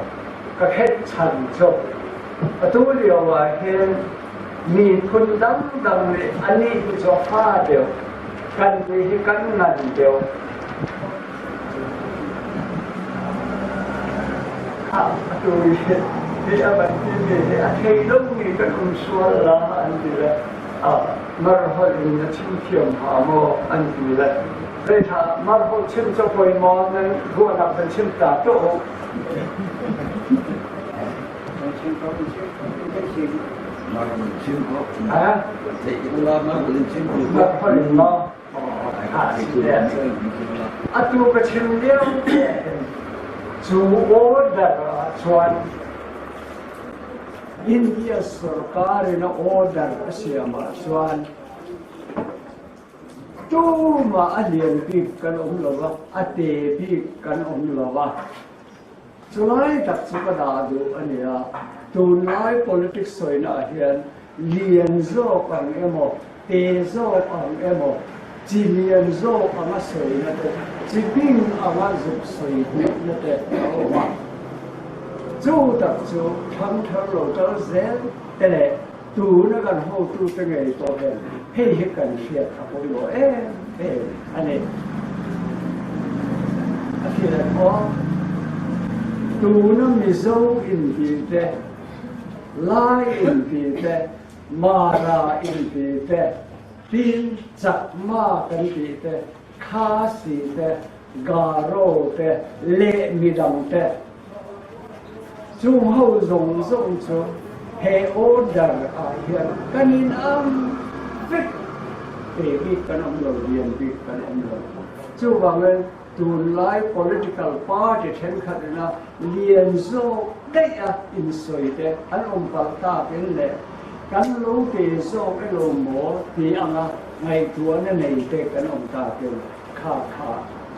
ka khenh chan cu atu lio ah hin miphun dangdang nih anih hi cu fa deuh kan nih hi kan ngan deuh Atu hi a van timi hi a thei lomi kan um sual la an ti le mar holh in na chim thiam hnga maw an ti le zeitha mar holh chim cu poi maw nan ruahnak van chim ta tuah u. Mar holh in maw? Atu ka chim lio te hin cu order ah chuan India sarkar in a order a siam ah chuan tumah a lian bik kan um lo a, a te bik kan um lo a. Chulai tak chu ka dah duh a nia. Tunlai politics soina ah hian lian zawk ang emaw, te zawk ang emaw, chi lian zawk anga sawina te, chi bing anga zuk sawi hmuhna te a awm a. Chu tak chu thangthar lo kal zel te leh tuna kan hotute ngei pawh hian hei hi kan hriat a pawimawh em em a ni. A hriat awk, tuna Mizo intih te, Lai inti te, Mara inti te, Tin Chakma kan ti te, Khasi te, Garo te, leh midang te. Chung ho zong zong cu he order ah hian kan in ang vek te bik kan um lo, lian bik kan um lo. Chuvangin Tunlai political party thenkhat ina lian zawk daih a insawi te an awm palh takin leh kan lo te zawk elo maw ti anga ngaihtuahna nei te kan awm takin kha kha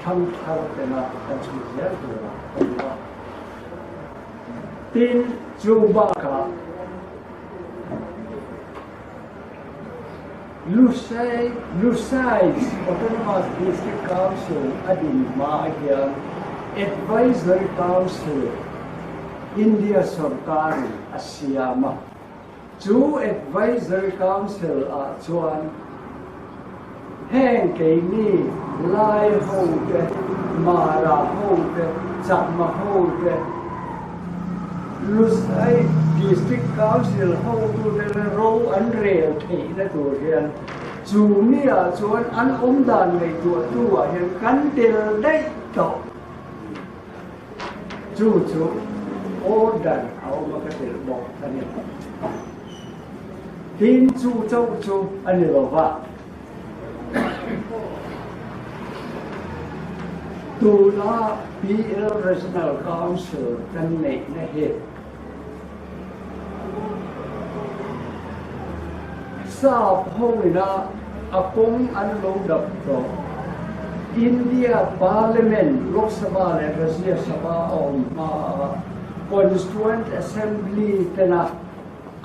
thangthar tena kan chhui zel tura kan duh a. Tin, chu bakah Lusai Lusai's Autonomous District Council a din hma hian Advisory Council India sorkarin a siam a. Chu Advisory Council ah chuan heng keini Lai ho te, Mara ho te, Chakma ho te, Lusai District Council hotute le ro an rel theihna tur hian Chu mi ah chuan an awm dan ngaihtuahtu ah hian kan tel daih tawh. Chu chu order a awm a ka tel bawk a ni. Tin chu chauh chu a ni lo va. Tuna PL Regional Council kan neihna hi Sap hoina a kawng an lo dap tawh. India Parliament, Lok Sabha leh Rajya Sabha a awm hma a Constituent Assembly tena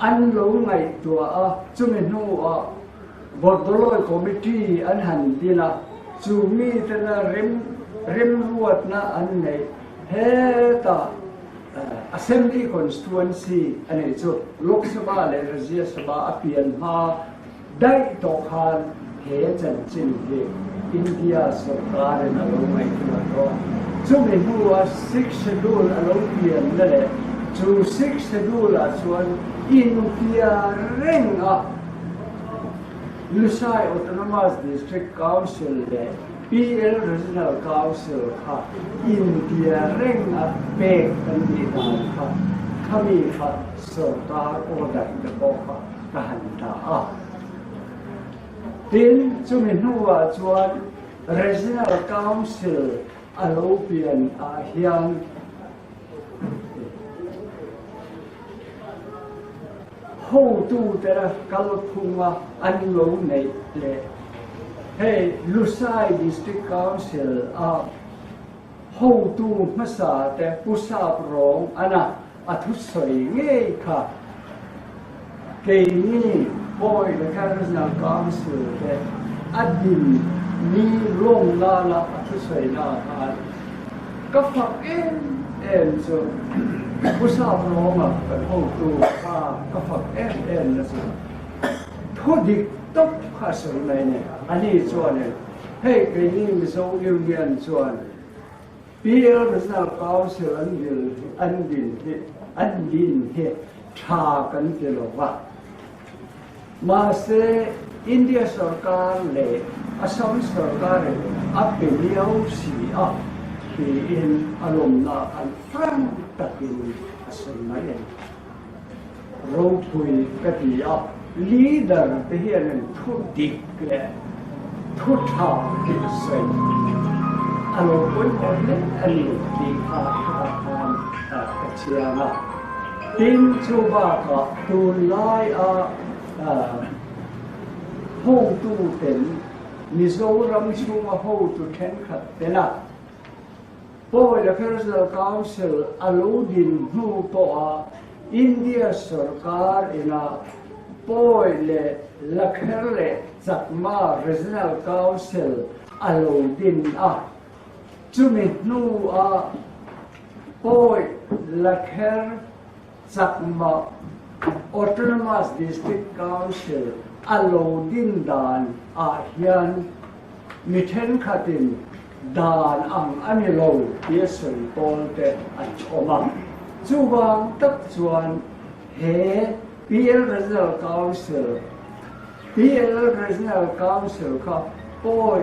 an lo ngaihtuah a, chumi hnuah Bordoloi Committee an han din a, chu mi tena rem remruatna an neih hetah Assembly Constituency a nih chu Lok Sabha leh Rajya Sabha a pian hma daih tawh khan he chanchin hi India sorkarin a lo ngaihtuah tawh. Chumi hnua Sixth Schedule a lo pian na leh chu Sixth Schedule ah chuan inpia reng a Lushai Autonomous District Council leh PL Regional Council kha inbia reng a pek kan nih dan kha khami kha sorkar order te pawh kha ka han dah a. Tin, chumi hnuah chuan Regional Council a lo pian ah hian Hotute la kalphunga an lo neih leh hei Lushai District Council a hotu hmasa te Pu Sap Rawng ana a thusawi ngei kha keini Pawi Lakher Regional Council te a din ni lawm lala a thusawi na khan ka fak em em chu Pu Sap Rawnga kan hotu kha ka fak em em na chu thu dik tawp kha a sawi mai a ni. Ani chuanin hei keini Mizo Union chuan PL Regional Council an dil an din hi an din hi tha kan ti lo va. Mahse India sorkar leh Assam sorkarin a pe miau si a tiin a lawmna an frank takin a sawi mai a ni. Ropui ka ti a, leader te hian an thu dik leh thu tha tih sawi a lo pawimawh hle a ni tih kha hetah khan ka chiang a. Tin, chu bakah tunlai a hotu ten Mizoram chhunga hotu thenkhat tena Pawi Regional Council a lo din hnu pawha India sorkar ina Pawi leh Lakher leh Chakma Regional Council a lo din a, chumi hnua Pawi Lakher Chakma Autonomous District Council a lo din dan ah hian mi thenkhatin dan ang a ni lo tia sawi pawl te an awm a. Chuvang tak chuan he PL Regional Council, PL Regional Council kha Pawi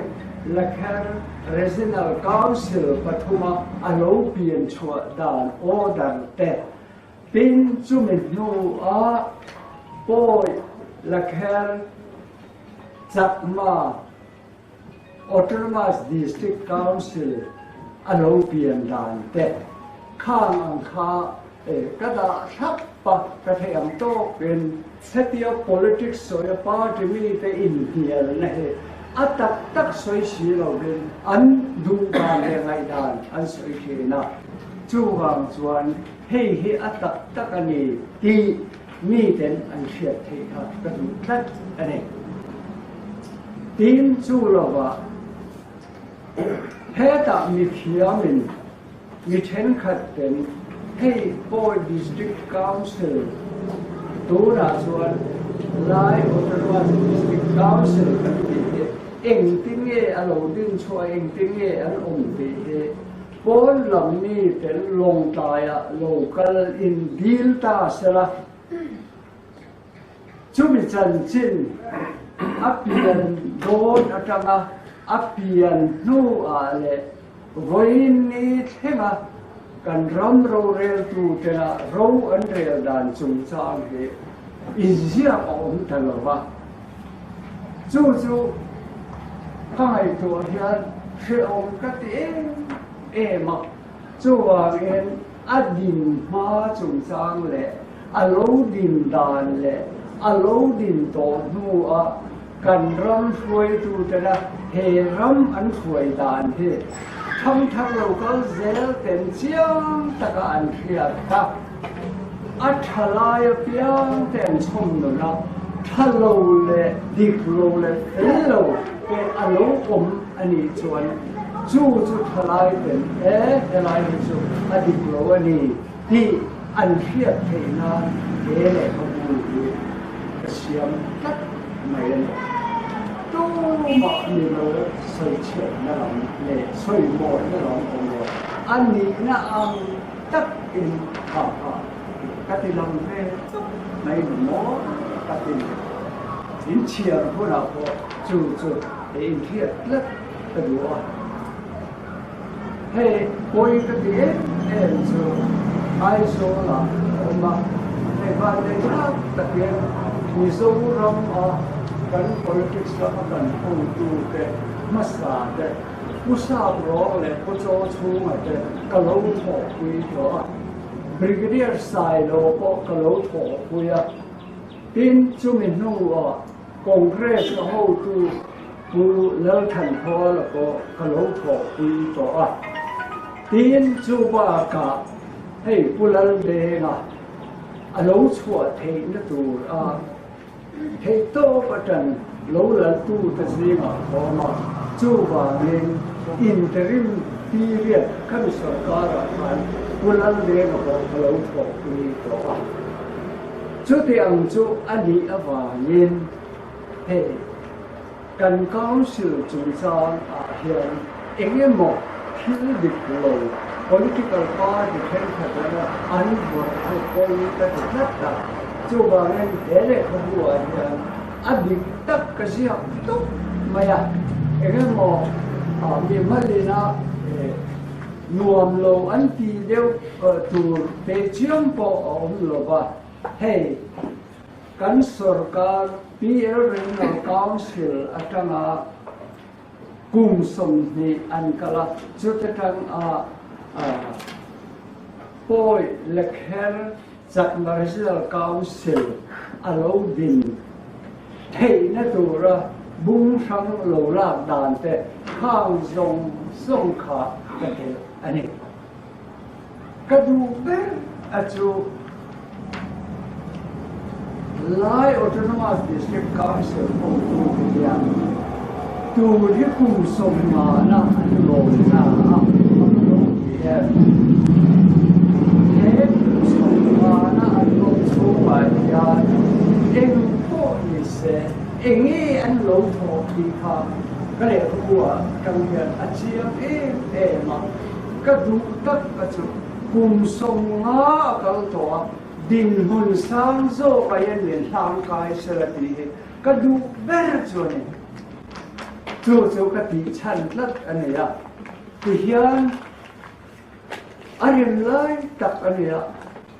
Lakher Regional Council pathuma a lo pian chhuah dan order te tin chumi hnuah Pawi Lakher Chakma Autonomous District Council a lo pian dan te khang ang kha ka dah thlap a, ka thei ang tawkin hetia politics sawi a party mite inhnialna hi a tak tak sawi si lovin an duh dan leh ngaihdan an sawi thin a, chuvang chuan hei hi a tak tak a ni tih miten an hriat theih kha ka duh tlat a ni. Tin, chu lovah hetah mithiamin mi thenkhat ten hei Pawi District Council tunah chuan Lai Autonomous District Council kan tih hi engtin nge a lo din chhuah, engtin nge an awm tih hi pawn lam mi ten Lawngtlaiah lo kal in dil ta sela. Chumi chanchin A pian dawn atanga a pian hnuah leh vawiin ni thlenga kan ram roreltu tena ro an rel dan chungchang hi inziak a awm ta lo va. Chu chu ka ngaihtuah hian hrehawm ka ti em em a. Chuvangin a din hma chungchang leh a lo din dan leh a lo din tawh hnua kan ram hruaitutena he ram an hruai dan hi thangthar lo kal zel ten chiang taka an hriat kha a tha lai apiang te an chhawm nun a, tha lo leh dik lo leh fel lo te a lo awm a nih chuan chu chu tha lai ten e helai hi chu a dik lo a ni tih an hriat theih nan he lehkhabu hi ka siam tlat mai a ni. Tumah ni lo sawi chhiatna lam leh sawi mawina lam awm lo a nihna ang takin kha kha ka ti lang ve tawp mai ni maw ka ti ni. In chhiar hunah pawh chu chu he inhriat tlat ka duh a. Hei pawi ka ti em em chu Aizawl ah a awm a, hei vanlei thlak takin Mizoram a kan politics lama kan hotu te hmasa te Pu Sap Rawng leh Pu Chaw Chhunga te ka lo thawhpui tawh a, Brigadier Sailo pawh ka lo thawhpui a, tin chumi hnuah Congress a hotu Pu Lalthanhawla pawh ka lo thawhpui tawh a, tin chu bakah hei Pu Laldenga a lo chhuah theihna tur a theihtawp atan lo laltute zingah ka awm a, chuvangin interim period khami sorkarah khan Pu Laldenga pawh ka lo thawhpui tawh a. Chuti ang chu a nih avangin hei kan council chungchang ah hian eng emaw thil dik lo political party thenkhat lama an vawrh chu pawi ka ti tlat a, chuvangin he lehkhabu ah hian a dik tak ka ziak tawp mai a, eng emaw mi malina nuam lo an ti deuh tur tehchiam pawh a awm lo va, hei. Kan sorkar PL Regional Council atanga kum 20 an kal a, chuta tanga Pawi Lekher Chakma Regional Council a lo din theihna tura bung hrang lo lak dan te khang zawng zawng kha ka telh a ni. Ka duh ber a chu Lai Autonomous District Council hotu te hian tur hi kum 50 na an lawn na a a lo ti em? He kum 50 na an lawm chhungah hian eng pawh ni se enge an lo thawh tih kha ka lehkhabu ah atang hian a chiang em em a. Ka duh tak a chu kum 50 a kal tawh a, dinhmun sang zawk a hian min hlang kai sela tih hi ka duh ber chu a ni. Chu chu ka tih chhan tlat a ni a, tihian a rem lai tak a ni a,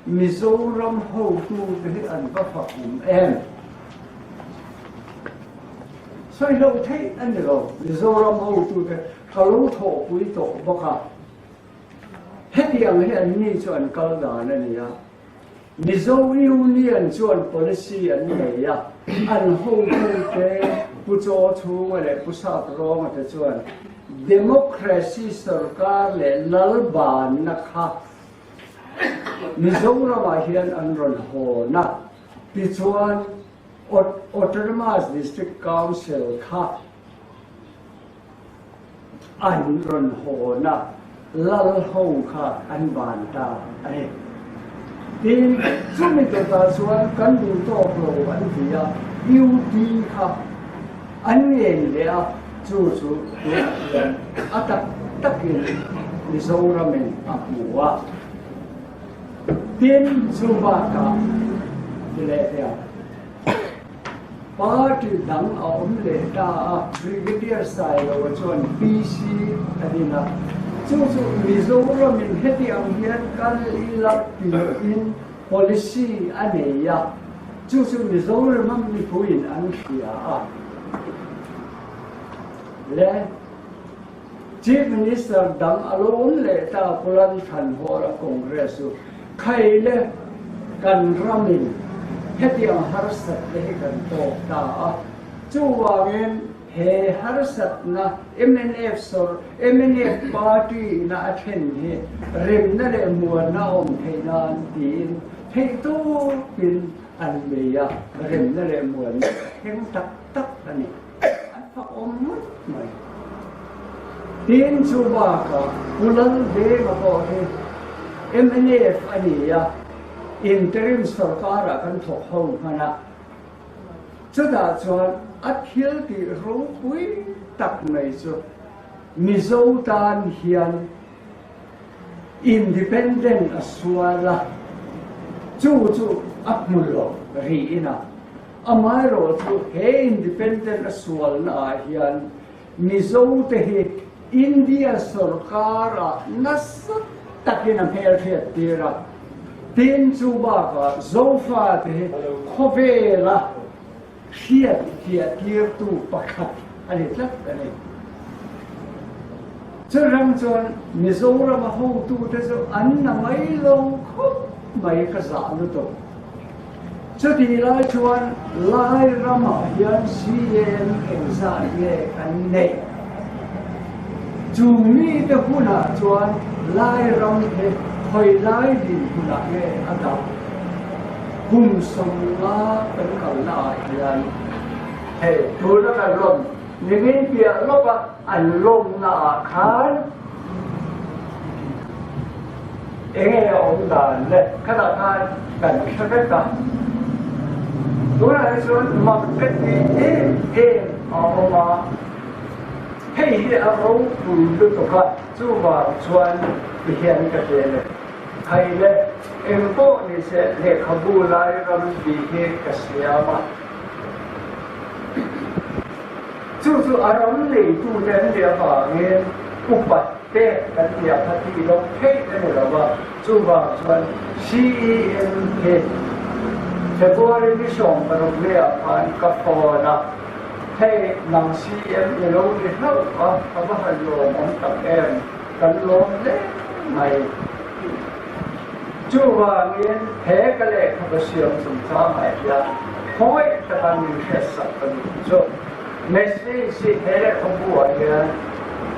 Mizoram hotute hi an va fak awm em? Sawi loh theih a ni lo, Mizoram hotute ka lo thawhpui tawh bawk a, hetiang hi an ni chu an kal dan a ni a, Mizo Union chuan policy an nei a, an hotute Pu Chaw Chhunga leh Pu Sap Rawnga te chuan Democracy sorkar leh lalbanna kha Mizoramah hian an rawn hawn a, tichuan Autonomous District Council kha an rawn hawn a, lal ho kha an ban ta a ni. Tin, chumi tawtah chuan kan duh tawk lo an ti a, UT kha an ngen leh a, chu chu tunah hian a tak takin Mizoramin a hmu a. Tin, chu bakah ti leh teh ang. Party dang a awm leh ta a, Brigadier Sailoa chuan PC a din a, chu chu Mizoramin heti ang hian kal ila tiin policy a nei a, chu chu Mizorama mipuiin an hria a. Le Chief Minister dang a lo awm leh ta Pulan Thanhawla Congress chu khai le kan ramin hetiang harsatna hi kan tawk ta a, chuvangin he harsatna mnf sawr mnf party ina a thlen hi remna leh muanna a awm theih nan tiin theihtawpin an bei a, remna leh muanna a thleng tak tak a ni. An fak awm ngawt mai. Tin, chu bakah Pu Laldenga pawh hi mnf a ni a, interim sorkarah kan thawk ho hman a. Chutah chuan a thil tih ropui tak mai chu Mizo tan hian Independent a sual a, chu chu a hmu lo rihin a. Amaherawh chu he independent a sualna ah hian Mizo te hi India sorkar ah nasa takin a hmelhriat tir a, tin chu bakah Zofa te hi khawvela hriat fiah tirtu pakhat a ni tlat a ni. Churang chuan Mizorama hotute chu an na mai lo khawp mai ka zah lutuk. Chutih lai chuan Lai ramah hian CAM engzah nge kan neih? Chu mite hunah chuan Lai ram hi khawi lai dinhmunah nge a dah? Kum 50 kan kalna ah hian hei tuna kan lawm nimin piah lawka an lawmna ah khan Enge a awm dan le? Khatah khan kan hre vek a. Tunah hi chuan mak ka ti em em a awm a, hei hi a ropui lutuk a, chuvang chuan ti hian ka tel e. Thai le eng pawh ni se lehkhabu lai ram tih hi ka siam a. Chu chu a ram neitute an nih avangin upat te kan ti a, kha tih loh theih a ni lo va. Chuvang chuan CEM hi February ni 16 lehah khan ka phone a, Hei nang CEM i lo ni hlauh a, ka va han lawmawm tak em, kan lawm hle mai. Chuvangin he ka lehkhabu siam chungchangah hian khawi taka min hriatsak ka duh chu message hi he lehkhabu-ah hian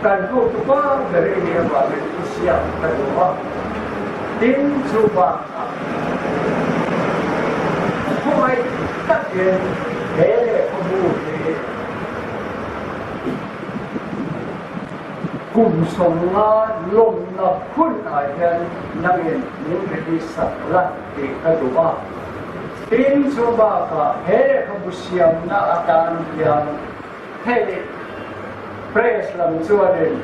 kan hmutu pa ber i nih avangin i siam ka duh a. Tin, chu bakah khawngaih takin he lehkhabu hi Kum 50 lawmna hunah hian nangin min release sak la tih ka duh a. Tin, chu bakah he lehkhabu siamna atan hian hei press lam chuanin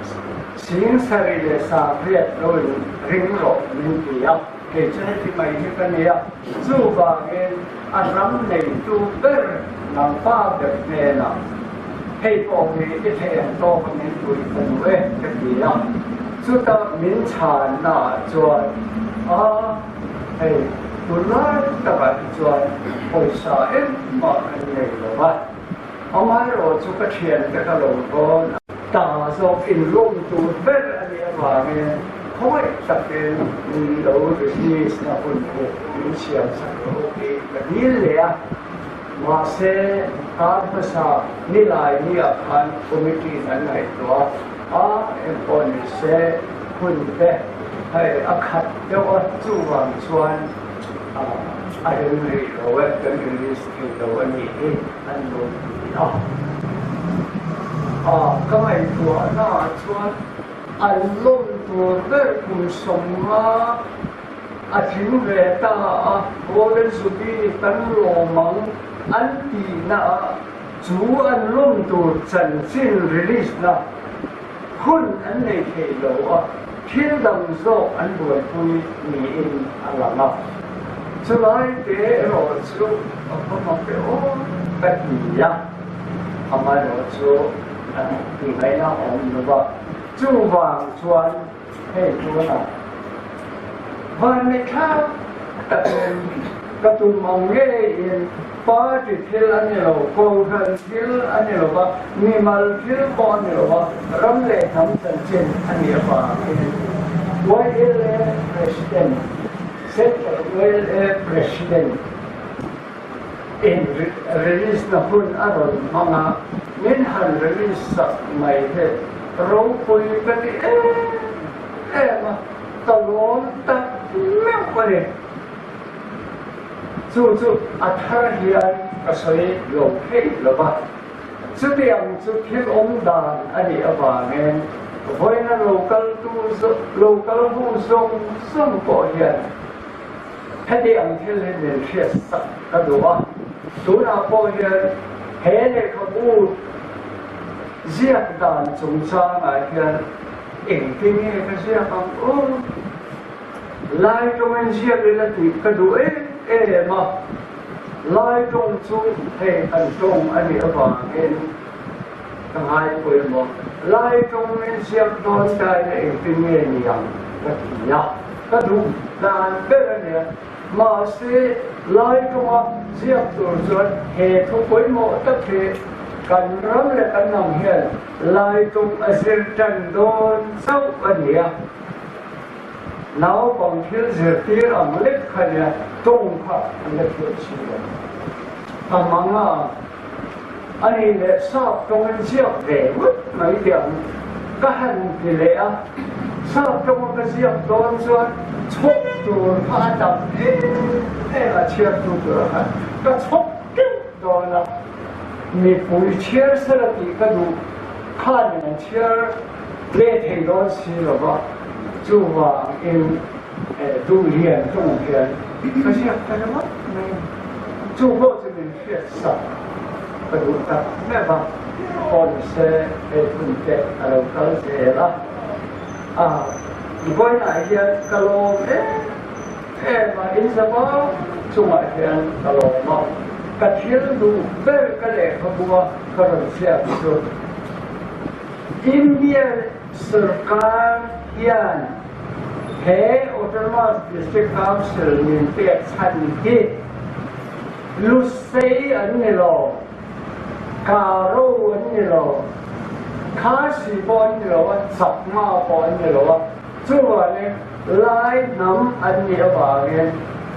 70,000 lo in ring rawh min ti a, kei chu heti mai hi ka nia. Chuvangin a ram neitu ber nangpa ber hnenah hei pawh hi i thei ang tawk a min puih ka duh e ka ti a. Chuta min chhanna ah chuan a hei tunlai takah hi chuan pawisa engmah kan nei lo va, amaherawh chu ka thiante ka lo rawn a. Ta zawk inlawm tur ber a nih avangin khawngaih takin min lo release na hun hi min siam sak rawh u tih ka dil leh a. Mahse, kar hmasa nilai niah khan committee in an ngaihtuah a, engpawh ni se hun te hei a khat deuh a, chuvang chuan a rem rih lo e, kan release thei lo a nih hi an lo ti a. A ka ngaihtuahna ah chuan an lawm tur ber kum 50 a tling ve ta a, Golden Jubilee kan lawm ang an tihna ah chu an lawm tur chanchin release na hun an nei thei lo a, thil dang zawk an buaipui niin a lang a. Chulai te erawh chu a khaw mak e aw. ka ti a, amaherawhchu tingaihna a awm lo va, chuvang chuan hei tunah vanneithlak takin ka tum ang ngeiin party thil a ni lo, kohhran thil a ni lo va, mimal thil pawh a ni lo va, ram leh hnam chanchin a nih avangin YLA President, Central YLA President, In release na hun a rawn hmang a, min han release sak mai hi ropui ka ti em em a, ka lawm tak meuh a ni. Chu chu a thar hian ka sawi lo thei lo va, chutiang chu thil awm dan a nih avangin vawiina lo kaltu lo kal ho zawng zawng pawh hian Heti ang thil hi min hriat sak ka duh a, tunah pawh hian he lehkhabu ziak dan chungchangah hian engtin nge ka ziak ang aw? Lai tawngin ziak ila tih ka duh em em a, Lai tawng chu hei kan tawng a nih avangin ka ngai pawimawh. Lai tawngin ziak dawn ta ila engtin nge ni ang ka ti a. Ka duh dan ber a nia. Mahse, lai kawnga ziak tur chuan he thu pawimawh tak hi kan ram leh kan hnam hian lai kawng a zir tan dawn chauh a ni a. Naupang thil zirtir ang lek kha nia tawng kha an la thiam si lo. Ka mang a, a nih leh sap tawngin ziak ve ngawt mai teh ang ka han ti leh a. Sap tawnga ka ziak dawn chuan chhawk tur kha a tam em em a, chhiartu tura khan ka chhawk teuh dawn a, mipui chhiar sela tih ka duh khanin an chhiar leh thei dawn si lo va, chuvangin duh lian tawng hian ka ziak ta ringawt mai a ni. Chu pawh chu min hriat sak ka duh tak meuh a, pawn se hei hun te a lo kal zel a. A, vawiinah hian ka lawm em em a, in zava chungah hian ka lawm a, ka thil duh ber ka lehkhabua ka rawn hriat chu India sawrkar hian he Autonomous District Council min pek chhan hi Lusei an ni lo. Karo an ni lo, Khasi pawh an ni lo a, Chakma pawh an ni lo a, chuvangin Lai hnam an nih avangin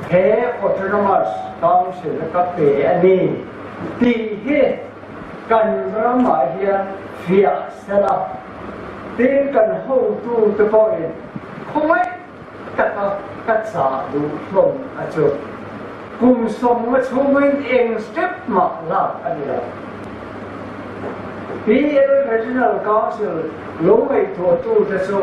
he Autonomous Council ka pe a ni tih hi kan ramah hian fiah sela, tin kan hotute pawhin khawngaih taka ka chah duh hlawm a chu. Kum sawmnga chhungin eng step mah lak a ni lo. PL Regional Council lo ngaihtuahtute chu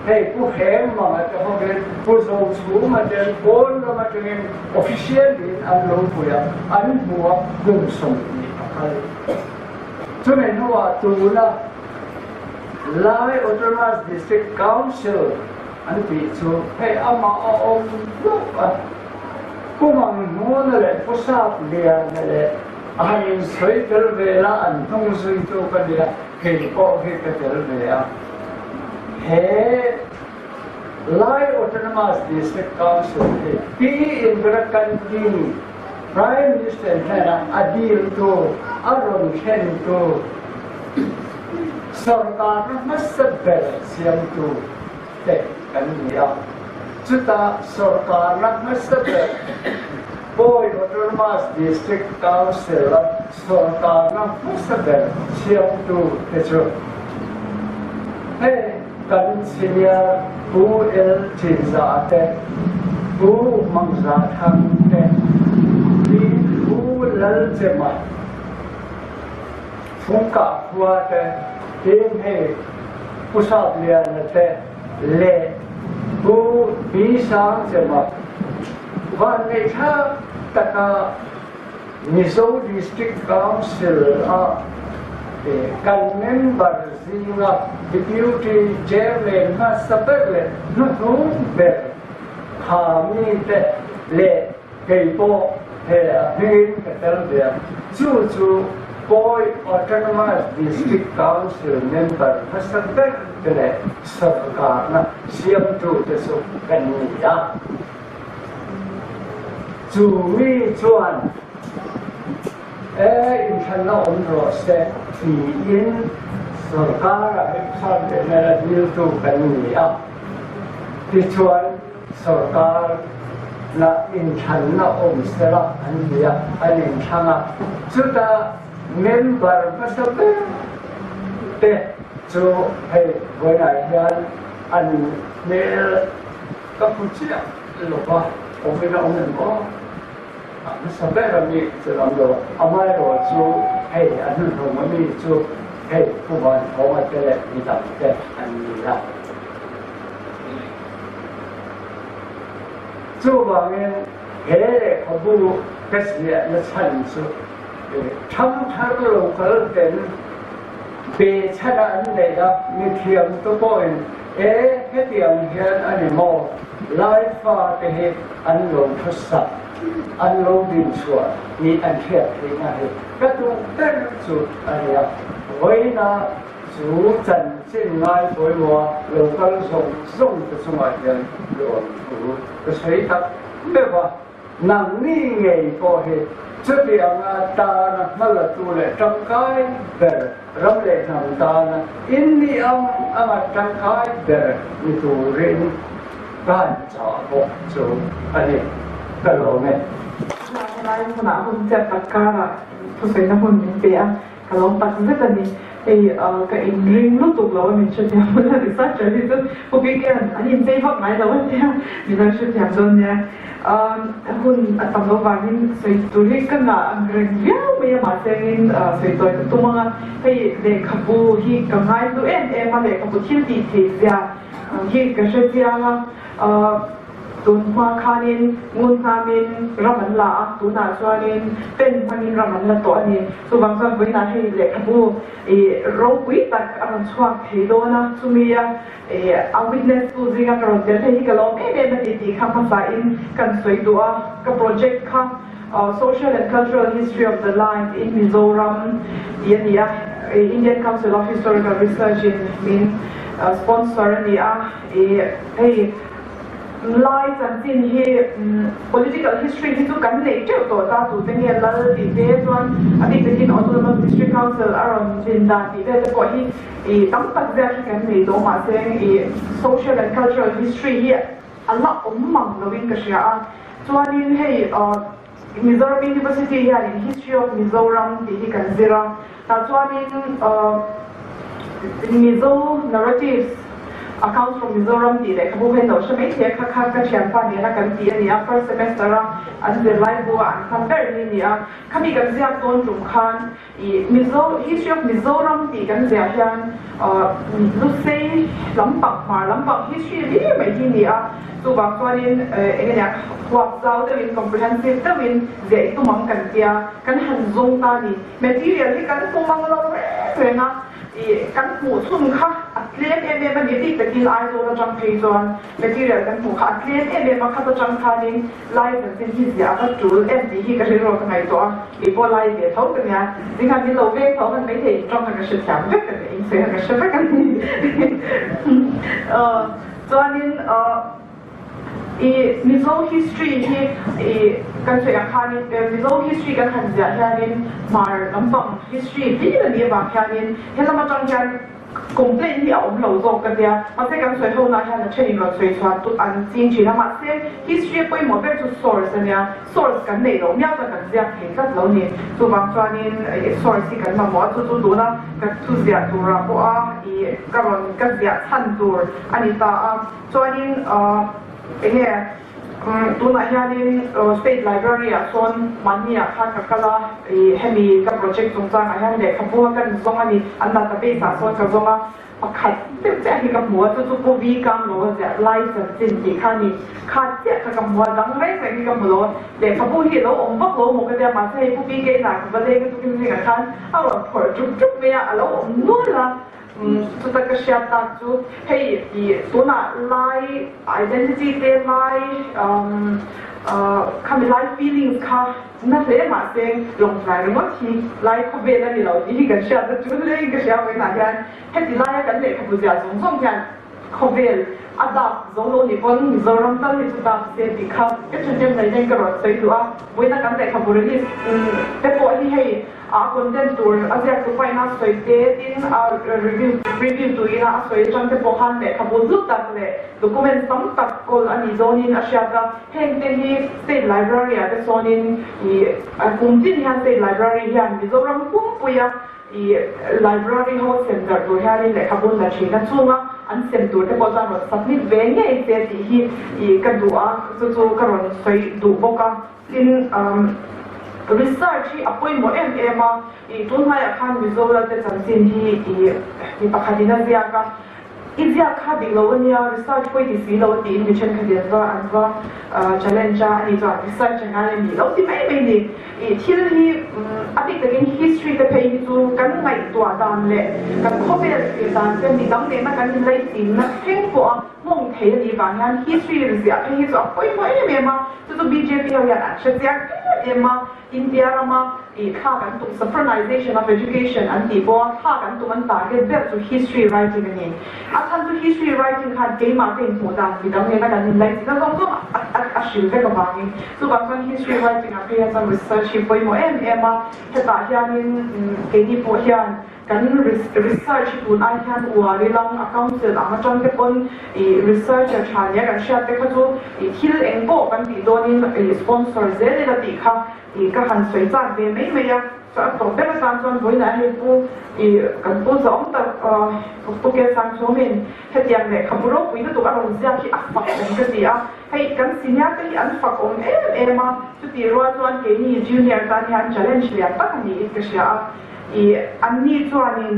hei Pu Hengmanga te hovin Pu Zochhuma ten pawn lam atangin official in an lo pui a, an hmu a kum 20 a kal. Chumi hnuah tuna Lai Autonomous District Council an tih chu hei amah a awm hlauh a, Pu Manghmuna leh Pu Sapliana leh a han insawi tel ve la an hnung zuitu ka nia, kei pawh hi ka tel ve a. He Lai Autonomous District Council hi Pi Indira Gandhi Prime Minister hnenah a diltu, a rawn thlentu, Sorkarna hmasa ber siamtu te kan ni a, chutah sorkarna hmasa ber Pawi Autonomous District Council-a sorkarna hmasa ber siamtu te chu hei kan senior Pu L Chinza te, Pu Mangza Thang te, Pi Pu Lalchema, Fungkah khua te, tin hei Pu Sapliana te leh Pu Bi Sangchema vanneihthlak taka Mizo District Council a kan member zinga Deputy Chairman hmasa ber leh hnuhnung ber kha mite leh kei pawh. He a hmingin ka tel ve a, chu chu Pawi Autonomous District Council member hmasa ber te leh sawrkarna siamtute chu kan ni a. Chu mi chuan e inthlanna awm rawh se tiin sawrkara hemchhan leh nala diltu kan ni a. Tichuan Sorkar na inthlanna awm sela an ti a, an inthlang a. Chuta member hmasa ber te chu hei vawiinah hian an hmel ka hmu chiah lo va, awmin a awm em aw? A hmasa ber a mi chu lam lo a, amaherawh chu hei a hnuhnung a mi chu hei Pu Vanthawng a te leh midang te an ni a. Chuvangin he lehkhabu ka ziahna chhan chu ṭhangthar lo kal ten behchhan a an neih a, mithiam te pawhin e hetiang hian a ni maw, Laifa te hi an lo hmasak, an lo dinchhuah tih an hriat theihna hi ka duh ber chu a nia. Vawiina Chu chanchin ngai pawimawha lo kal zawng zawng te chungah hian lawmthu ka sawi tak meuh a, nangni ngei pawh hi chutianga tana hmalatu leh tangkai ber ram leh hnam tana in ni ang anga tangkai ber ni turin ka han chah bawk chu a ni. Ka lawm e. Helai hmunah hun chiat tak karah thusawiina hun min pe a. Ka lo tak zet a ni. Hei ka inring lutuk lo a min hrethiam hun a researcher hi chu Pu Bik-ian an inchei vak ngai lo a tia min lo hrethiam dawn nia. Hun a tam lo vangin sawi tur hi ka ngah ang reng viau mai a mahse angin sawi tawi ka tum ang a. Hei lehkhabu hi ka ngai hlu em em a lehkhabu thil tih theih zia hi ka hrechiang a. Tun hma khanin ngun hnamin ram an la a, tunah chuanin pen hmangin ram an la tawh a ni. Chuvang chuan vawiinah hei lehkhabu ih ropui tak a rawn chhuak thei dawn a, chumi a ih a witness tu zinga ka rawn tel thei hi ka lawm em em a ni tih kha hmasain kan sawi duh a. Ka project kha Social and Cultural History of the Lines in Mizoram tih a ni a, Indian Council of Historical Research in min sponsor a ni a, ih hei Lai chanchin hi political history hi chu kan neih teuh tawh ta tute nge lal tih te chuan a bik takin Autonomous District Council a rawn din dan tih vel te pawh hi ih tam tak ziak hi kan nei tawh mahse ih social and cultural history hi a la awm mang lovin ka hria a chuanin hei Mizoram University hianin History of Mizoram tih hi kan zir a tah chuanin Mizo narratives accounts from Mizoram tih lehkhabu kha in lo hre mai thei a kha kha ka thianpa nena kan tih a ni a first semester a an zirlai bu a an hman ber hi a ni a khami kan ziak dawn tum khan I Mizo History of Mizoram tih kan ziah hian Lusei lampang hmar lampang history lir mai hi ni a, chuvang chuanin eng ania huap zau deuhin comprehensive deuhin ziah i tum ang kan tia kan han zawng ta ni. Material hi kan hmu mang lo reng reng a, i kan hmuh chhun kha a tlem em em a ni bik takin Aizawl atang phei chuan material kan hmuh kha a tlem em em a, khat atang khanin Lai chanchin hi ziah a va tul em tih hi ka rilru ka ngaihtuah a, kei pawh lai ve tho ka nia, zingah min lo veng tho han maithei in tawng kha ka hrethiam vek a ni, in sawi kha ka hre vek a ni. Chuanin i Mizo history hi i kan sawi ang khanin Mizo history kan han ziah hianin hmar lampang history hlir a nih avang hianin helam atang hian Complaint hi a awm lo zawk ka tia, mahse kan sawi ho nah hian a then in rawn sawi chhuan tut an ching thin a, mahse history a pawimawh ber chu source a nia, source kan neih loh miau chuan kan ziak thei tlat lo ni, chuvang chuanin source hi kan mamawh a, chu chu tuna ka thu ziah turah pawh a ih ka rawn ka ziah chhan tur a ni ta a, chuanin enge. Tunah hianin State Library ah sawn mahni ah khan ka kal a, ih hemi ka project chungchangah hian lehkhabu a kan zawng a ni, an database ah sawn ka zawng a, pakhat deuh chiah hi ka hmu a, chu chu Pu V Kamlo a ziah lai chanchin tih kha a ni, kha chiah kha ka hmu a, dang reng reng hi ka hmu lo a, lehkhabu hi a lo awm vak lo maw ka tia, mahse hei Pu V Keina ka va leng a tukin zingah khan a rawn phawrh ṭup ṭup mai a, a lo awm nual a. Chuta ka hriat tak chu hei i tunah lai identity te lai. Khami lai feelings kha na hle mahse lawngtlai ringawt hi lai khawvel a ni lo tih hi kan hriatna chu hlein ka hria vawiinah hian heti laia kan lehkhabu ziah zawng zawng hian khawvel a dak zo lo ni pawn Mizoram tal hi chu dak se tih kha ka thahnem mai nen ka rawn sawi duh a, vawiina kan lehkhabu release te pawh hi hei a content tur a ziaktu paina sawi te tin a review review tuina a sawi atang te pawh khan lehkhabu hlu tak leh Documents tam tak kawl a nih zawnin a hriat a, heng te hi State Library ah te sawnin ih kum tin hian State Library hian Mizoram pumpuia ih Library ho sem darh tur hianin lehkhabu la thin a, chunga an sem tur te pawh chuan rawn submit ve ngei se tih hi ih ka duh a, chu chu ka rawn sawi duh bawk a. Tin, research hi a pawimawh em em a, ih tun hmaiah khan Mizoram te chanchin hi ih mi pakhatin a ziak a, I ziak kha dik lo a nia, research pawh i ti si lo a tiin mi thenkhat in an va an va challenge a, ani chuan research a ngai a ni lo ti mai mai ni. I thil hi a bik takin history te phei hi chu kan ngaihtuah dan leh kan khawvel thlir dan te midang nena kan inlaichinna thleng pawh a nghawng thei a nih vang hian history ziah phei hi chu a pawimawh em em a, chu chu bjp ho hian an hre chiang em em a. India rama ih thla kan tum saffronization of education an tih pawha thla kan tum an target ber chu history writing a ni. A chhan chu history writing khan keimah ka inhmuh dan midang nena kan inlaichin a zawng zawng a hril vek avangin chuvang chuan history writing ah phei hian chuan research hi pawimawh em em a, hetah hianin keini pawh hian Kan research hi tun ai hian uar ilang a council ang atang te pawn ih researcher tha nia kan hriat te kha chu ih thil eng pawh kan tih dawnin ih sponsor zel ila tih kha ih ka han sawi chak ve mai mai a, chuan a tawp ber atan chuan vawiinah hei pu ih kan pu zawng tak pu Kelsangchhawmin hetiang lehkhabu ropui lutuk a rawn ziak hi a fak awm ka ti a, hei kan senior te hi an fak awm em em a, chutih rual chuan keini junior tan hian challenge lian tak a niin ka hria a. I anni chuanin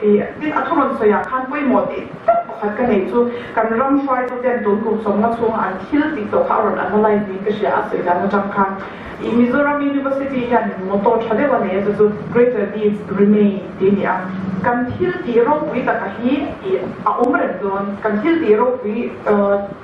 i tin a thu rawn sawiah khan pawimawh tih tak pakhat ka nei chu kan ram hruaituten tun kum sawmna chhunga an thil tih tawh kha a rawn analyse niin ka hria a sawi dan atang khan i Mizoram University hian motto tha deuh a nei a chu chu Greater Deeds Remain tih a ni a kan thil tih ropui taka hi i a awm reng dawn kan thil tih ropui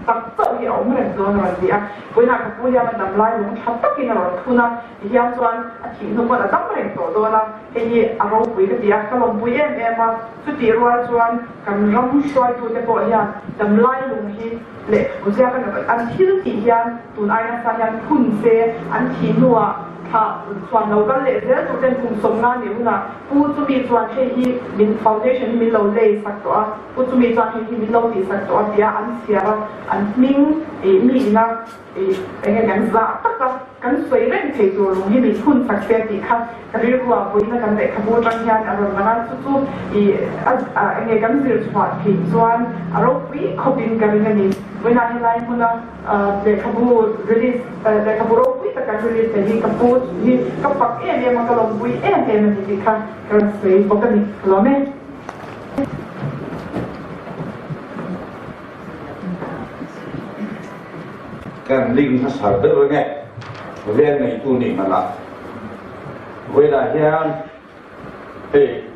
tak chauh hi a awm reng dawn a rawn ti a vawiinah ka pu hian a damlai lung tha takin a rawn thun a. Tihian chuan a thih hnu pawn a dam reng tawh dawn a, hei hi a ropui ka ti a, ka lawmpui em em a, chutih rual chuan kan ram hruaitute pawh hian damlai lung hi lehkhabu ziak an thil tih hian tun ai nasa hian phun se an thih hnuah thlah chhuan lo kal leh zel tur ten kum sawmna nih hunah Pu chumi chuan hei hi min foundation hi min lo lei sak tawh a, Pu chumi chuan hei hi min lo tih sak tawh a tia an chhiar a, an hming ih mi ina Ih, eng nge kan zah tak a, kan sawi reng thei tur lung hi min phun sak se tih kha ka rilru ah vawiin a kan lehkhabu atang hian a rawn lang a, chu chu ih a eng nge kan zir chhuah theih chuan a ropui khawp in ka ring a ni. Vawiinah helai hmuna lehkhabu release lehkhabu ropui tak kan release thei hi ka pu hi ka fak em em a, ka lawmpui em em a ni tih kha ka rawn sawi bawk a ni. Ka lawm e. Kan link hmasa ber reng e, veng neitu nih hman ah. Vawiinah hian hei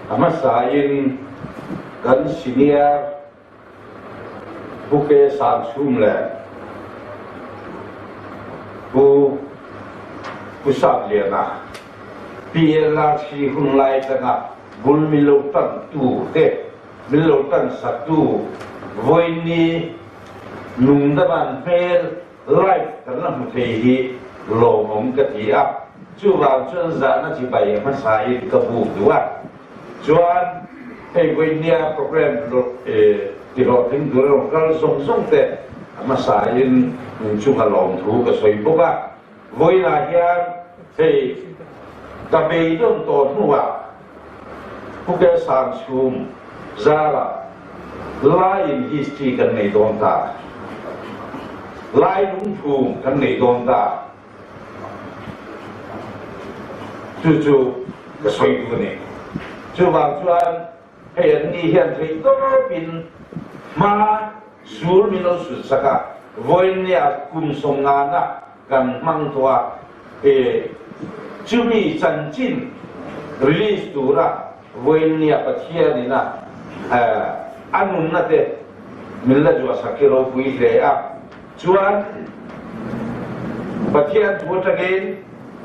a hmasa in kan senior Pu Ke Sangchhum leh Pu Pu Sapliana PLRC hun lai atanga bul min lo tan tu te min lo tan sak tu vawiinni nungdaman hmel live kan la hmu thei hi lawmawm ka ti a, chuvang chuan zahna chibai hmasa in ka buk duh a. Chuan hei vawiinnia program ti hlawhtling tur erawh kal zawng zawng te a hmasa in chunga lawmthu ka sawi bawk a. Vawiinah hian hei ka beidawn tawh hnuah Phuket sang chhum zarah laiin history kan nei dawn ta, lai lungphum kan nei dawn ta. Chu chu ka sawi duh a ni. Chuvang chuan hei an ni hian theih tawpin hma sur min lo sut sak a, vawiinnia kum sawmngana kan hmang tawh a, e chumi chanchin release tura vawiinnia Pathianin a a nunna te. Min la zuahsak hi ropui hle a. Chuan Pathian thu atangin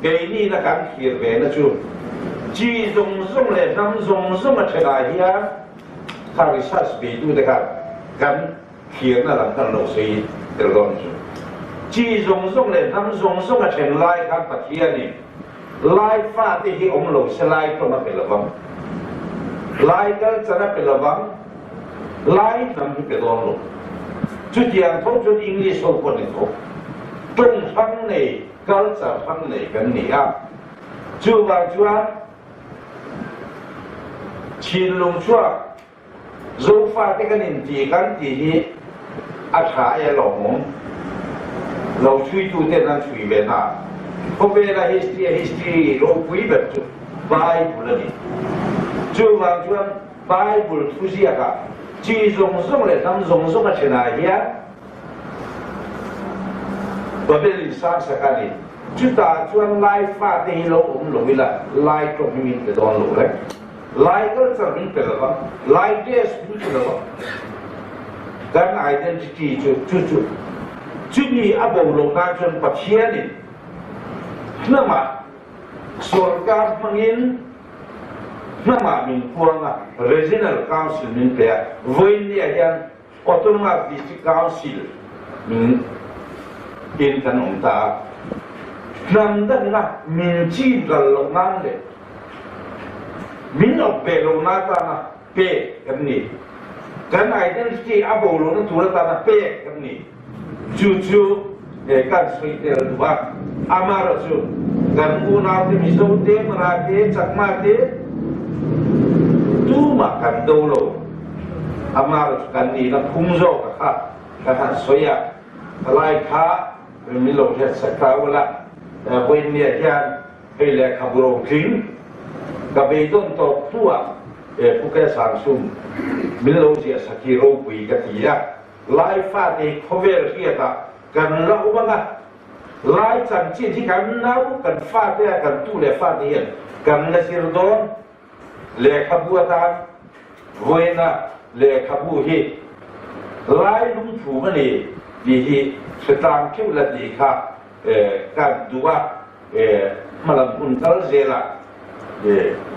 keini na kan thlir ve na chu chi zawng zawng leh hnam zawng zawng a thenah hian kha research beitute khan kan thlirna lam khan lo sawi tel dawn chu. Chi zawng zawng leh hnam zawng zawng a then lai khan Pathianin Lai fate hi awm lo se Lai tawng a pe lovang, Lai culture a pe lovang, Lai hnam hi pe dawn lo. Chutiang tho chuan English ho pawh ni tho. Tawng hrang nei, culture hrang nei kan ni a. Chuvang chuan thinlung chhuak Zofate kan inti kan tih hi a tha e lawmawm lo chhuituten an chhui ve hna. Khawvela history a history ropui ber chu Bible a ni. Chuvang chuan Bible thuziakah chi zawng zawng leh hnam zawng zawng a thenah hian Babel in sang sak a ni. Chutah chuan Lai fate hi lo awm lo ila Lai tawng hi min pe dawn lo reng. Lai culture min pe lo va, Lai dress min pe lo va. Kan identity chu chu chu chumi a bo lo nan chuan Pathianin hnamah sorkar hmangin hnamah min puang a, Regional Council min pe a, vawiinniah hian Autonomous District Council min in kan awm ta a, hnam dangna min chin ral loh nan leh min awp ve lohna atana pek kan ni. Kan identity a bo lohna tur atana pek kan ni. Chu chu kan sawi tel duh a, amaherawhchu kan unaute Mizo te, Mara te, Chakma te tumah kan do lo. Amaherawhchu kan nihna phung zawk a kha ka han sawi a, palai kha min lo hriatsak ta ula, vawiinniah hian hei lehkhabu rotling ka beidawn tawp hnuah Pu Kesang Sum min lo ziahsak hi ropui ka ti a. Lai fate khawvel hriatah kan la awm ang a, Lai chanchin hi kan nau, kan fate a kan tu leh fate hian kan la zir dawn. Lehkhabu atan vawiina lehkhabu hi Lai lungphum a ni tih hi hretlang theuh la tih kha kan duh a, hmalam hun kal zelah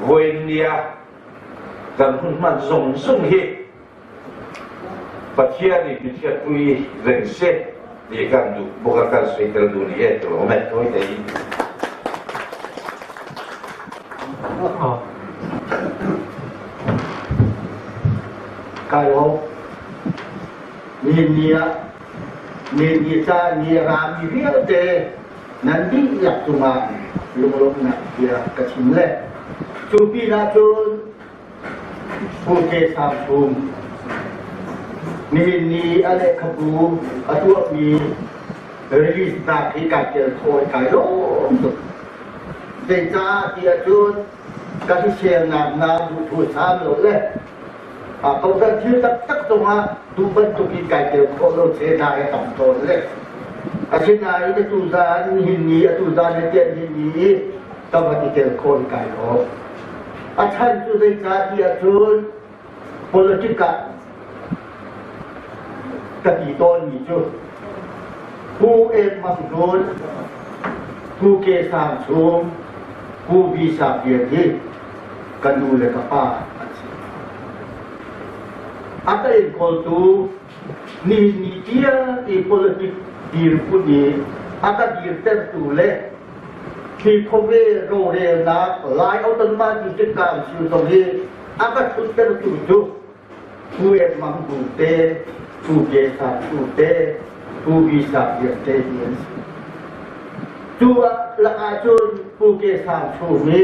vawiin nia kan hun hman zawng zawng hi Pathianin min hriatpui reng se tih kan duh bawk a, kan sawi tel duh ni e ti lo mai tawi te in. Kai lo ni ni ah ni ni ca ni a rami vialte nan dihlak cungah lunglawmhnak bia ka chim le cu pinah cun Pu Ke Sang Thum, Nihin ni a lehkhabu a tuahmi release nak hi kai tel khawh i kai lawm tuk. Zeicah ti ahcun ka hriselnak hna duhthu sam lo le kokdan thil taktak cungah duh bantuk in kai tel khawh lo che hna he tam tawn le. Asinain atu zan nihin ni atu zan he tiah nihin ni i ka van i tel khawh i kai lawm. A chan cu zeicah ti ahcun politic ah ka ti tawnmi cu Pu Ek Mang Hlun, Pu Ke Sang Chum, Pu Vi Sap Lian hi ka nu le ka pa an si. A ka enkawltu nihin ni tiang i politic dirhmun i a ka dirtertu le Khi khawvel rorelnak Lai Autonomous District Council zong hi a ka ṭhuttertu cu Pu Ek Mang Bu te, Pu Ke Sang Tu te, Pu Vi Sang Lian te hi an si. Cu ah lakah cun Pu Ke Sang Chum hi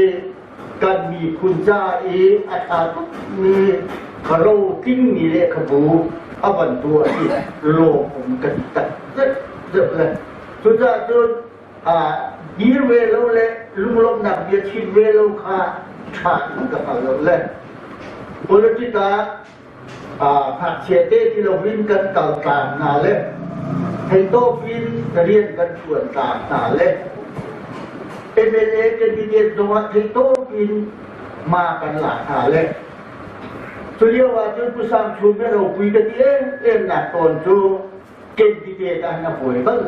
kan miphun ca i a ṭha tukmi rotlingmi lehkhabu a van tuah hi lawmawm ka ti taktak deuh le. Cucaah cun dir ve lo le lunglawmhnak bia chim ve lo kha ṭha in ka hngal lo le politic ah ngakchia te ti lo in kan kal tlang hna le theitawp in rian kan ṭuan tlang hna le MLA candidate zongah theitawp in ma kan lak hna le. Cu lio ah cun Pu Sang Chum he ropui ka ti em em nak tawn cu candidate ah na buai bal.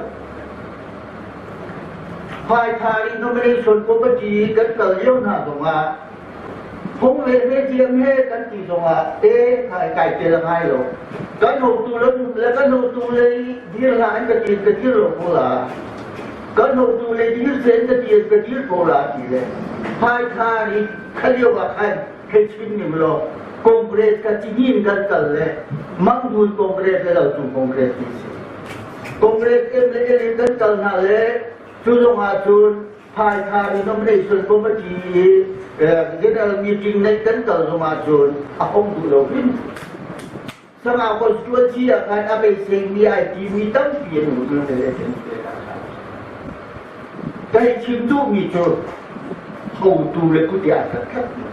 Phaithari nomination committee kan kal lio hna zongah phung le he thiam he kan ti zongah e khai kai tel a ngai lo. Kan hotu le le kan hotu le dir hlah an ka ti ka dir lo ko la. Kan hotu le dir sen ka ti ka dir ko la ti le phaithari khalio ah khan hei chim ning law Congress ka cihnin kan kal le Mangun Congress le Lotu Congress ti si. Congress M le L in kan kal hna le cu zong ah cun Phaikha Nomination Committee General Meeting nei kan kal zong ah cun a hong duh lo hrim. Sangau constituency ah khan a beisei mi ai ti mi tampi an um le Kai chim duhmi cu hotu le kuti ai khat tlat mi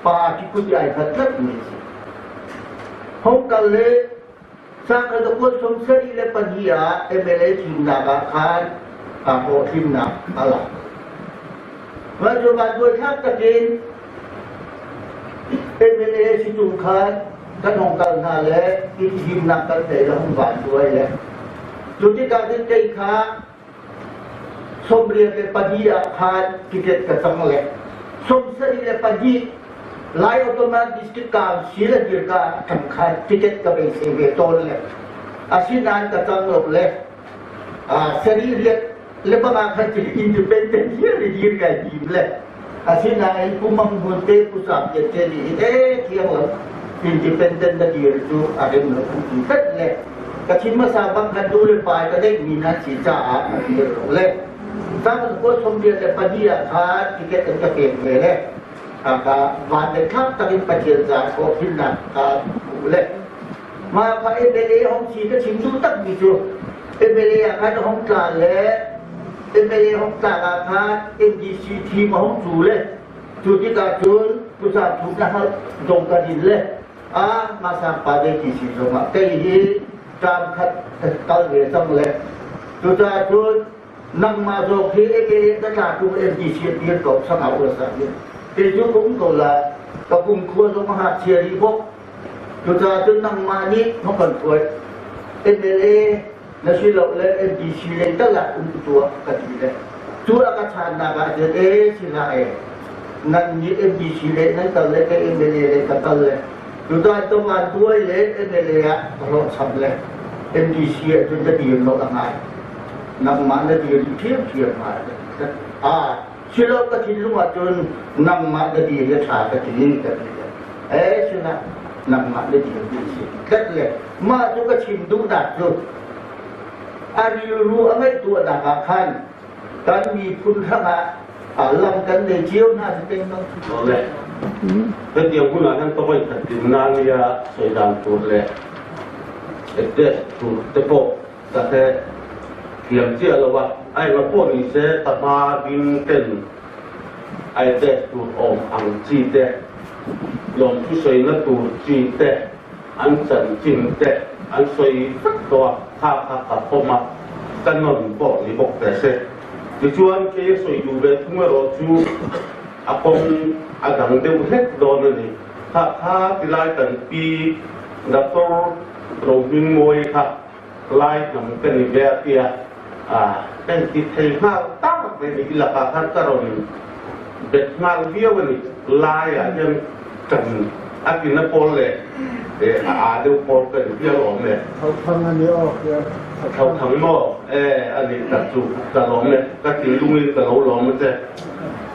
party kuti ai khat tlat mi si. Hong kal le sangkhat kuat som sari le pahnih ah MLA thimnak ah khan hlawhtlinnak a lak. Mah cu van duai takin MLA si tung khan kan hong kal hna le himnak kan nei le hong van duai le cu tikah cun kei kha 94 ah khan ticket ka cang le 72 Lai Ottoman District Council a dir ka tang khan ticket ka beisei ve tawn le asinain ka cang lo le sari riat le bang ah khan independent hial i dir kai tim le asinain pu Mang Hmun te pu Sap Lian te nih hin ee thiang lo independent na dir cu a rem lo an ti tlat le ka chim hmasa bang khan nu le pa ka neih mi nan si caah a dir lo le cang kua 94 ah khan ticket an ka pek ve le ka van le thlak takin Pathian za khawh thinnak ka hmuh le Mah kha MLA hong si ka chim duh takmi cu MLA ah khan hong tla le MLA hong tlak ah khan NDC team a hong cu le cu tikah cun pusa thu na hal dong ka din le a ma sang pa de ti si zong ah kei hi tram khat kal ve cang le cucaah cun nangmah zawk hi MLA ka tla tu NDC dir ko sangau ula sa kei cu ka um ko la ka kum khua zong a chia rih bok. Cucaah cun nangmah nih hong kan hruai. MLA na si lo le NDC lei tal ah um tuah ka ti le. Cu a ka channak ah cun ee si hlah ee. Nan nih NDC le nan kal le ka MLA le ka kal le. Cucaah tongan tuai le MLA ah ka hlawhcham le NDC ah cun ka dir lo a ngai. Nangmah na dir ṭhiamṭhiam ngai. Ah, silo ka thinlung ah cun nangmah na dir le ṭha ka ti ka ti le. Ee sinah nangmah na dir ti si tlat le mah cu ka chim duhnak cu a rilru a ngeih tuahnak ah khan kan miphun hrangah lam kan nei cio hna si peng bang. Le hetiang hun ah hian ka voi khat din na nia sawi dan tur le address tur te pawh ka hre thiam chiah lo a ai nga pawh ni se ka hma ding ten address tur awm ang chi te lawmthu sawina tur chi te an chanchin te an sawi vek tawh a kha kha ka pawm a ka nawn pawh ni bawk teh se. Tichuan kei a sawi duh ve thung erawh chu a kawng a dang deuh hlek dawn a ni. Kha kha tilai kan pi Doctor Rohmingmawii kha Lai hnam ka ni ve a tia kan ti thei nghal tak mai ni i lakah khan ka rawn bet nghal viau a ni. Lai ah hian kan a tina pawl le a aa deuh pawl kan vial awm e. Thothang a ni awk e. Thothang maw? E a ni tak chu ka lawm e. Ka thinlung in ka lo lawm a che.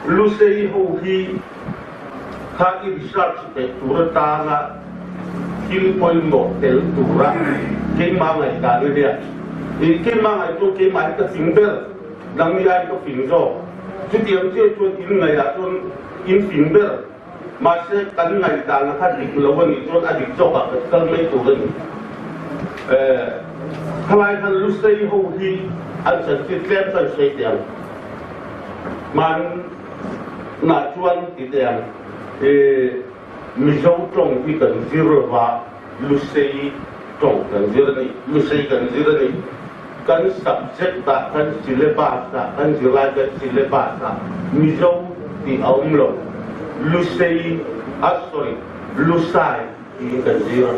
Lusei ho hi kha i research peih tur atanga thil pawimawh tel tura keimah ngaihdan a nia. I keimah ngaih chu keimah hi ka fing ber, nangni aiin ka fing zawk. Chutiang chiah chuan in ngaih ah chuan in fing ber. Mahse kan ngaihdan kha dik lo a nih chuan a dik zawk ah kan kal mai tur a ni. Khalai khan Lusei ho hi an chanchin tlem kan sawi teh ang. Hman Nah chuan ti teh ang i Mizo tawng hi kan zir lova Lusei tawng kan zir a ni, Lusei kan zir a ni. Kan subject ah kan syllabus ah kan zirlai kan syllabus ah Mizo tih a awm lo. Lusei ah sorry. Lusai tiin kan zir a,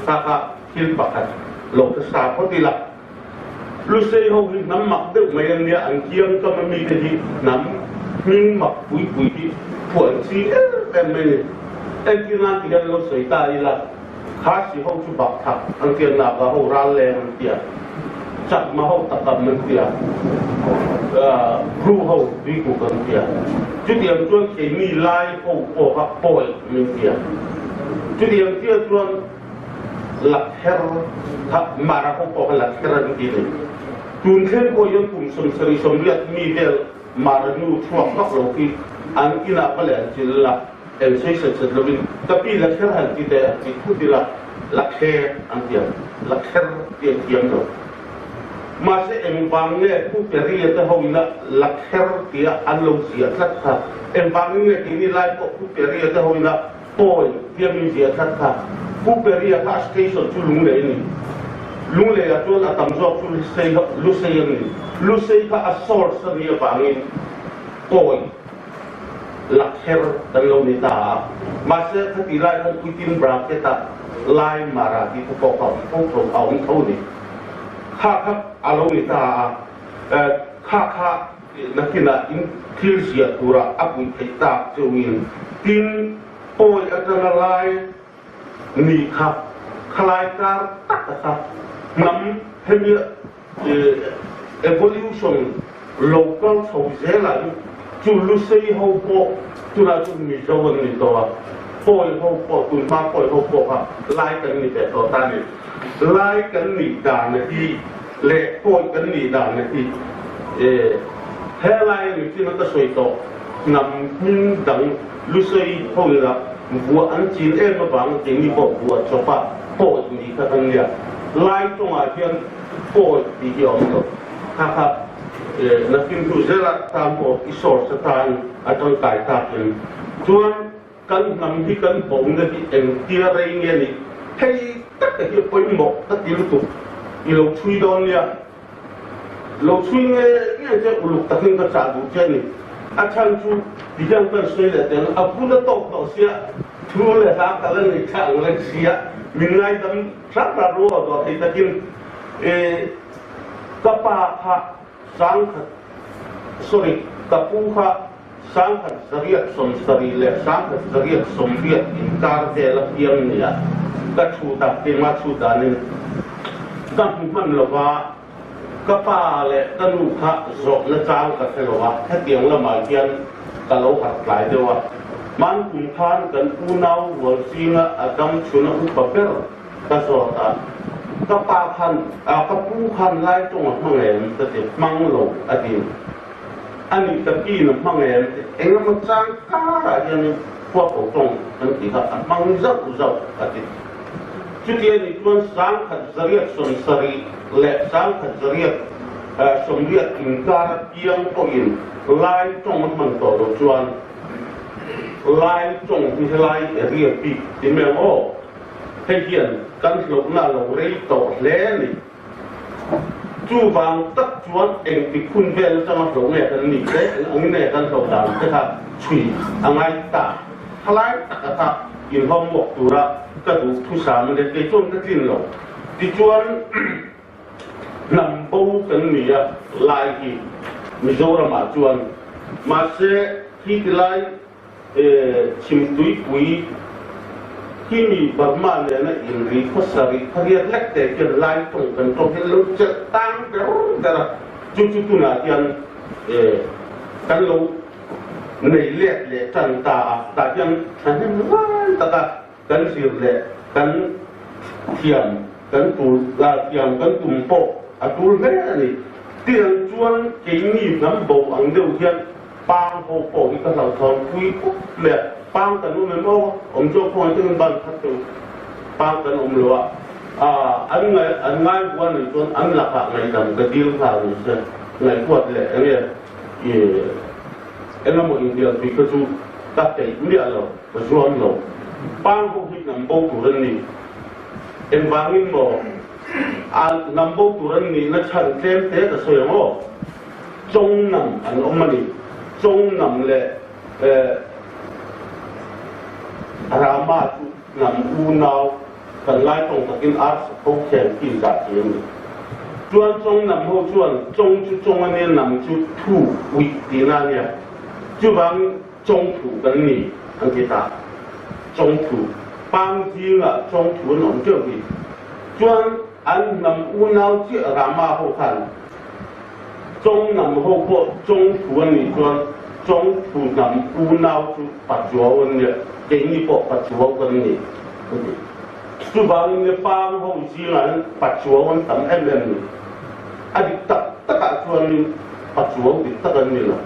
kha kha thil pakhat lo hre sa phawt ila. Lusei ho hi hnam mak deuh mai an nia, an kiang kam a mite hi hnam hming mak pui pui hi phuah an ching em em mai a ni. Entir nan ti hian lo sawi ta ila, Khasi ho chu bak thak an tia, Naga ho ral leng an tia, Chakma ho takam an tia, Bru ho tuikuk an tia. Chutiang chuan keini Lai ho pawh kha pawi min tia. Chutiang chiah chuan Lakher kha Mara ho pawh kha Lakher an ti ni. Tun thleng pawh hian kum 70 80 mi vel Mara nu chhuak vak lo khi an inah va leh an chil la, eng sawi set set lovin ka pi Lakher han ti teh an ti thut ila, Lakher an ti ang, Lakher ti an thiam lo. Mahse engvang nge Pu Perry-a te ho ina Lakher tia an lo ziah tlat kha? Engvangin nge keini lai pawh Pu Perry-a te ho ina Pawi tia min ziah tlat kha. Pu Peria kha a station chu Lunglei a ni. Lungleiah chuan a tam zawk chu Lusei Lusei a ni. Lusei kha a source a nih avangin Pawi lakher kan lo ni ta a. Mahse khati lai khan within bracket ah Lai Mara tih kha pawh kha a awm tho tho a awm tho a ni. Kha kha a lo ni ta a. Kha kha Nakinah in thil ziah turah a puih theih tak chungin tin pawi atanga lai ni kha khalai kar tak a kha hnam hemi evolution lo kal chho zelah in chu Lusei ho pawh tunah chuan Mizo an ni tawh a, pawi ho pawh tunhma pawi ho pawh kha lai kan ni ve tawh ta a ni. Lai kan nih dan hi leh pawi kan nih dan hi he lai a ni chin a ka sawi tawh hnam hming dang Lusei ho ila vuah an chin em avang keini pawh vuah chawp a pawi nih kha kan nia. Lai tawngah hian pawi tih hi a awm lo. Kha kha nakin hnu zela tan pawh i source atan a tangkai takin chuan Kan hnam hi kan bawmna hi engtia rei nge ni? Hei tak te hi pawimawh ka ti lutuk. I lo chhui dawn nia. Lo chhui nge nge che uluk takin ka chah duh che ni. A chhan chu ti hian kan sawi leh teng a hun a tawk tawh sia, thu leh hla ka la nei thla ang reng sia, min ngaidam hram hram rual tawh thei takin e ka pa kha sangkhat sorry ka pu kha 1178 inkar vel a piang nia ka chhut a, keimah chhut danin ka hmu hman lo va, ka pa leh ka nu kha zawhna chang ka hre lo a, hetiang lamah hian ka lo harh tlai deuh a. Hman kum khan kan unau rual zinga a dam chhuna upa ber ka zawt a, ka pa khan, ka pu khan lai tawng a hmang em ka ti, hmang lo a ti. A nih ka pi na hmang em? Eng emaw chang karah hianin khua ko tawng kan ti kha a hmang zauh zauh a ti. Chuti a nih chuan 1977 leh 1980 inkar apiang pawhin Lai tawng a hman tawh lo chuan Lai tawng hi helai area bik ti mai ang aw. Hei hian kan hlauhna a lo rei tawh hle a ni. Chuvang tak chuan engtik hun vel atanga hlo nge kan nih te, eng ang nge kan hlo dan te kha chhui a ngai ta. Thalai taka kha inhawmmuak tura ka duh thusam a nia, kei chuan ka tlin lo. Tichuan hnam bo kan ni a lai hi Mizoramah chuan mahse khi tilai Chhimtuipui khi mi Burma nena inri khawsarih khariat lek te khian Lai tawng kan tawng hian lo chelh tang ber ber a, chu chu tunah hian kan lo nei let leh tan ta a, tah hian thahnem lai taka kan zir leh kan thiam kan tul thiam kan tum pawh a tul hle a ni. Tiang chuan keini hnam bo ang deuh hian pang ho pawh hi ka hlauhthawn pui khawp mai a, pang kan awm em aw, awm chuan khawngaih takin ban khat teuh pang kan awm lo a, an ngai an ngai huan nih chuan an lakah ngaihdam ka dil nghal ni se, ngaihhuat leh eng nge i eng emaw inbial tui kha chu ka peih miah lo. Ka zuam lo. Pang ho hi hnam bo tur an ni. Engvangin maw a hnam bo tur an nihna chhan tlem te ka sawi ang aw. Chawngnam an awm a ni. Chawngnam leh Rama chu. Hnam unau kan lai tawng takin ar ho khel kin dah ti a ni. Chuan Chawng hnam ho chuan Chawng chu Chawng a nia hnam chu Thu uih tihna a nia. Chuvangin Chawng thu kan ni an ti ta. Chawng thu pang zingah Chawng thu an awm teuh hi. Chuan an hnam unau chiah Rama ho khan Chawng hnam ho pawh Chawng thu an nih chuan Chawng thu hnam unau chu Pachuau an nia, keini pawh Pachuau kan ni a ti. Chuvangin nge Pang ho zingah hian Pachuau an tam em em ni. A dik tak takah chuanin Pachuau dik tak an ni lo.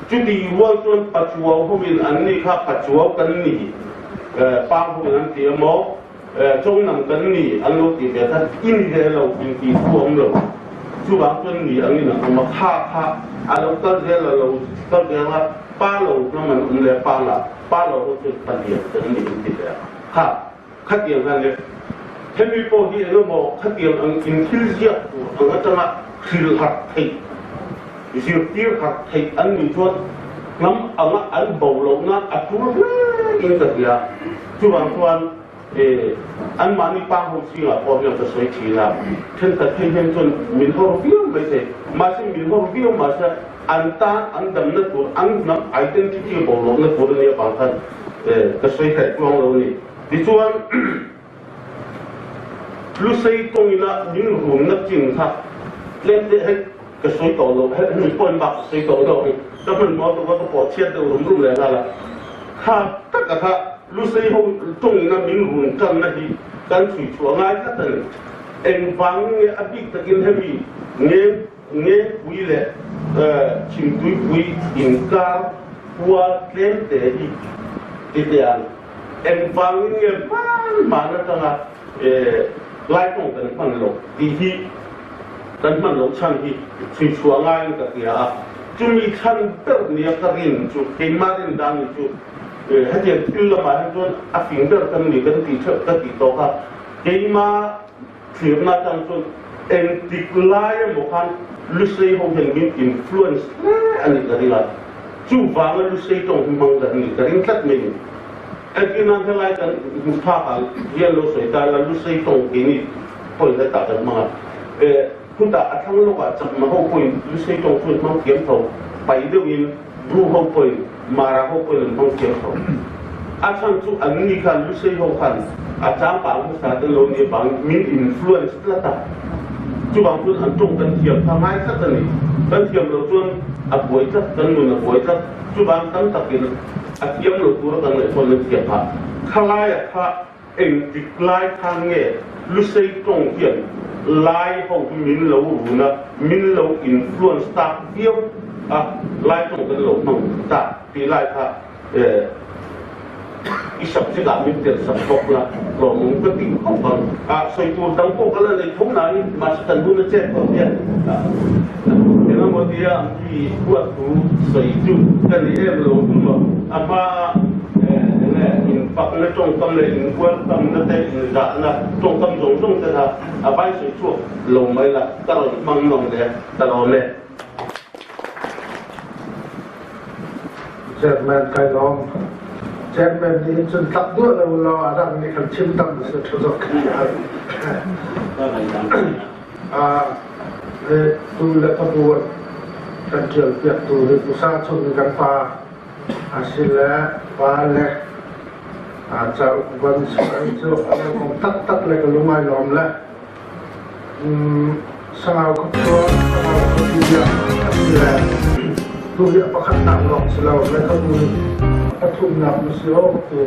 Chuti rual chuan Pachuau hoin an nih kha Pachuau kan ni, Pang hoin an ti emaw, Chongnam kan ni an lo tih ve kha in ve lo in tih thu awm lo. Chuvang chuan ni angin an awm a, kha kha a lo kal zel a lo kal zel a, pa lo hnam an awm leh pa lah pa lo ho chuan palian kan ni an ti ve a, kha khatiang khan le hemi pawh hi eng emaw khatiang ang in thil ziak tur ang atanga hrilh harh theih zirtir harh theih an nih chuan hnam anga an bo loh nan a tul hle in ka hria. Chuvang chuan anmahni pa ho zingah pawh hian ka sawi thin a, thenkhat phei hian chuan min hawr viau mai thei. Mahse min hawr viau mahse an tan an damna tur an hnam identity a bo lohna tur a nih avang khan ka sawi theih tluang lo a ni. Tichuan Lusei tawngina min runna chin kha tlem te hei ka sawi tawh lo, hemi point bak ka sawi tawh lo, ka hmanhmawh tuk a ka pawh chhiat deuh rum rum leh nghal a. Kha taka kha Lusei ho tawngina min run tanna hi kan chhui chhuah ngai tlat a ni. Engvang nge a bik takin hemi nge Ngengpui leh Chhimtuipui inkar khua tlem te hi ti teh ang. Engvangin nge hman hman atanga Laikawng kan hman loh tih hi kan hman loh chhan hi chhui chhuah ngaiin ka hria a. Chumi chhan ber nia ka rin chu keimah rin dan ni chu hetiang thil lamah hian chuan a fing ber kan ni kan tih theuh ka tih tawk a. Keimah Thlirna atang chuan engtik lai emaw khan Lusei ho hian min influence hle a nih ka ring a, chuvanga Lusei tawng hi hmang kan nih ka ring tlat mai ni. Engtin nan helai kan hmu phak ah hian lo sawi ta ila Lusei tawng keini pawhin hetah kan hmang a, eh khutah a thlang lawkah Chakma ho pawhin Lusei tawng chu an hmang thiam tho, pai deuhin Bru ho pawhin Mara ho pawhin an hmang thiam tho. A chhan chu an ni khan Lusei ho khan a changkang hmasa te lo ni avangin min influence tlat a. Chuvang chuan an tawng kan thiam kha ngai tlat a ni. Kan thiam loh chuan a buai tlat, kan nun a buai tlat. Chuvang tam takin a thiam lo tura kan ngaih chuan an thiam phah. Khalaia kha Engtik lai khan nge Lusei tawng hian Lai ho hi min lo run a, min lo influence tak viau a, Lai tawng kan lo hmang tak tih lai kha i subject ah min tel sak bawk la, hlawhmawm ka ti khawp ang. Ah, sawi tur dang pawh ka la nei tho nain mahse kan hun a chet tawh hian eng emaw tia mi huat thu sawi chu ka ni em lo thung lo. A hma a Enge infakna tawngkam leh inbualkamna te inzahna tawngkam zawng zawng te kha a vai sawi chhuak lo mai la, ka rawn hmang nawm le, ka lawm e. Chairman kai lawm. Chairman nih hin cun tlak duah lo law a dang nih khan chim tam si ṭha zawk khi a tu le pabu kan ṭial piak tu hi pusa chung kan pa Asile pa le cauk van suai cu a lo kong taktak le ka lung ai lawm le Sangau khuachua Sangau khuapi bia asile tu hi a pakhatnak lawng si lo lehkhabu a pathumnak na si awk ti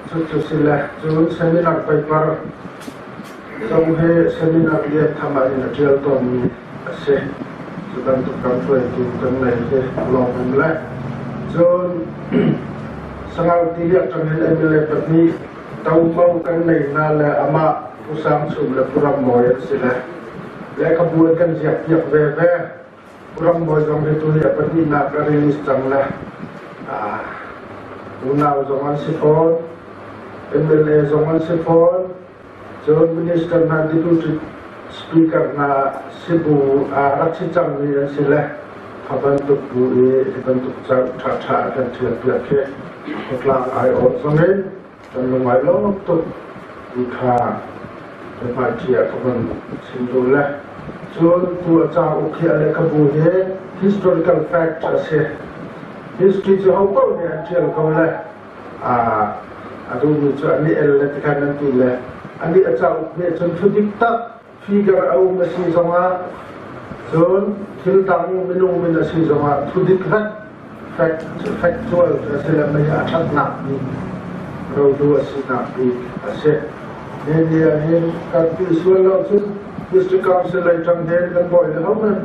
cucu si le cun seminar paper zong hi seminar lian tham ah in a ṭial tawnmi a si. Cu bantuk ram hruaitu kan ngei hi lawmawm le cun Sangau tili atang hin MLA pahnih Tomo kan nei hna le amah Pu Sang Chum le Pu Ram Mawi an si le lehkhabu an kan ziak piak ve ve. Pu Ram Mawi zong hi tuni a pahnihnak a release cang le unau zong an si fawn MLA zong an si fawn. Cun minister hna deputy speaker hna sibu ah rak si cangmi an si le kha bantuk bu i hi bantuk cauk ṭhaṭha a kan ṭhialpiak hi khuatlang aiawh zong in. Kan lungngai lo tuk ti kha ka hmaithiah ka von chim duh le cun tu a cauk hi a lehkhabu hi historical fact a si. History cu ho paoh nih an ṭial ko le a duhmi cu an i el le tikhan an ti le anih a cauk nih cun thudik tak figure a um a si zongah cun thil dang minung min a si zongah thudik vek fact factual a si le mei a ṭhatnak bik rotu a sinak bik a si. Ni ah hin kan ti sual lo cun District Council lei ṭang hen kan bawi le ho men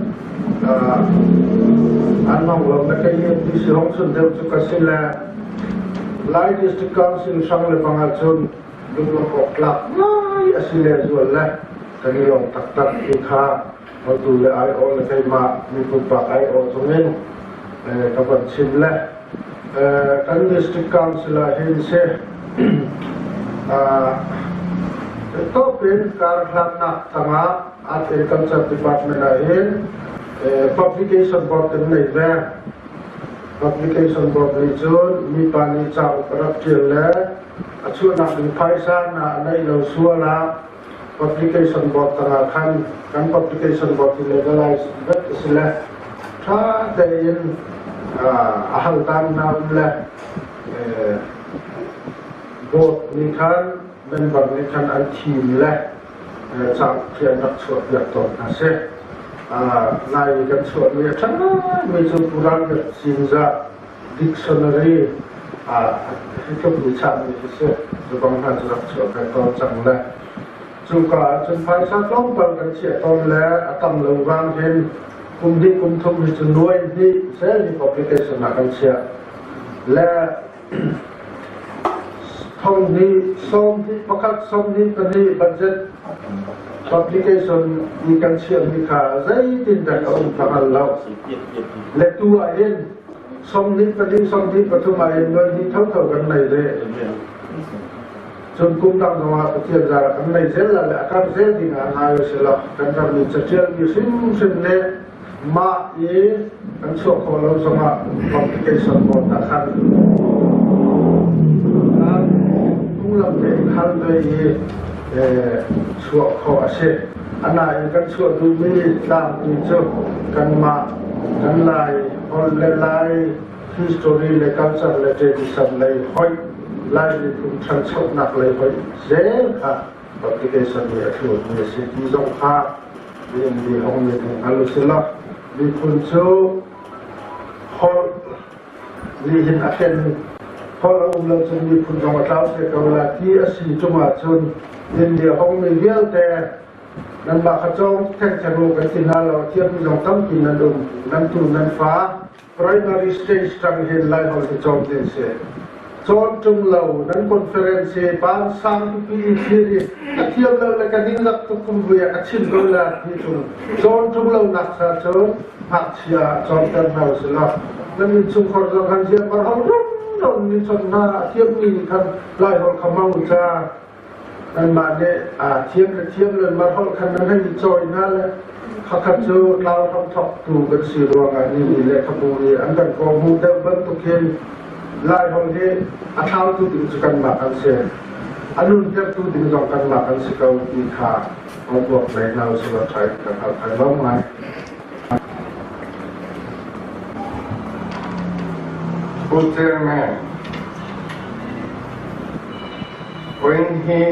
an hmang lo na kei hi ti si hong sun deuh cu ka si le Lai District Council hrang le bang ahcun lunglawmh awk tlak ngai a si lehzual le kan i lawm taktak ti kha hotu le aiawh le keimah mi pumpak aiawh zongin ka von chim le kan district council ah hin si tawp in karhlannak tangah Art and Culture Department ah hin publication board kan nei ve. Publication board nih cun mipa nih cauk a rak ṭial le a chuahnak ding phaisa na a neih lo sual ah publication board tangah khan kan publication board hi legalize vek a si le ṭha tein a haldan na um le board nih khan member nih khan an thim le cauk khi an rak chuahpiak tawn hna si. Lai i kan chuahmi a ṭha ngaimi cu Puran Cinzah Dictionary hi tluk mi chahmi khi si. Cu bang hna cu rak chuah ve tawn cang le cuka ahcun phaisa tlawmpal kan chiah tawn le a tam lo vang hin kum hnih kum thum hi cu nuai hnih zel hi publication ah kan chiah le Thong hnih sawmhnih pakhat sawmhnih pahnih budget publication i kan chiahmi kha zeitindah a um ka hngal lo. Lettu ah hin 24 24 pathum ah hin noi hnih thotho kan nei ve. Cun kum dang zongah Pathian zar kan nei zel la le a kar zel ding ah ngai u sih law kan ram i catialmi hrimhrim nih Mah i kan chuah khawh lo zongah complication board ah khan phunglam tein hal ve i chuah khawh a si. Anain kan chuah duhmi tlangpi cu kanmah kan Lai holh le Lai history le culture le tradition lei hoih Lai miphun ṭhanchonak lei hoih zel kha publication nih a thlurmi a si ti zong kha mi hong mi hngal u sih law miphun cu holh nih hin a thlen holh a um lo cun miphun zong a tlau te ko la ti a si cung ahcun India hong mi vialte nanmah kha cawng thengtheng u kan ti hna lo thiammi zong tampi nan um nan tu nan fa Primary stage tang hin Laiholh hi cawn ding si. Cawn ṭung lo nan conference hi ban sang pipi i thlir i ka thiam lo le ka ningzak tuk kum vui ah ka chim ko la ti ṭung. Cawn ṭung lo nak cha cu ngakchia ah cawnter hna usih law nan innchungkhar zong han ziah mar hol rum rum ni chon hna a thiammi nih khan Laiholh kha hmang u ca. Nanmah nih aa thiam le thiam lo in mah holh khan nan hei i cawi hna le khakhat cu tlau hramthawktu kan si ruangah nini lehkhabu nih an kan kawhhmuh deuh bantukin Laiholh hi a thlautu ding cu kanmah kan si. A nuntertu ding zong kanmah kan si ko ti kha ruak lei hna usih law ṭha in kan hal thai lo ngai. Pu Chairman, Point hi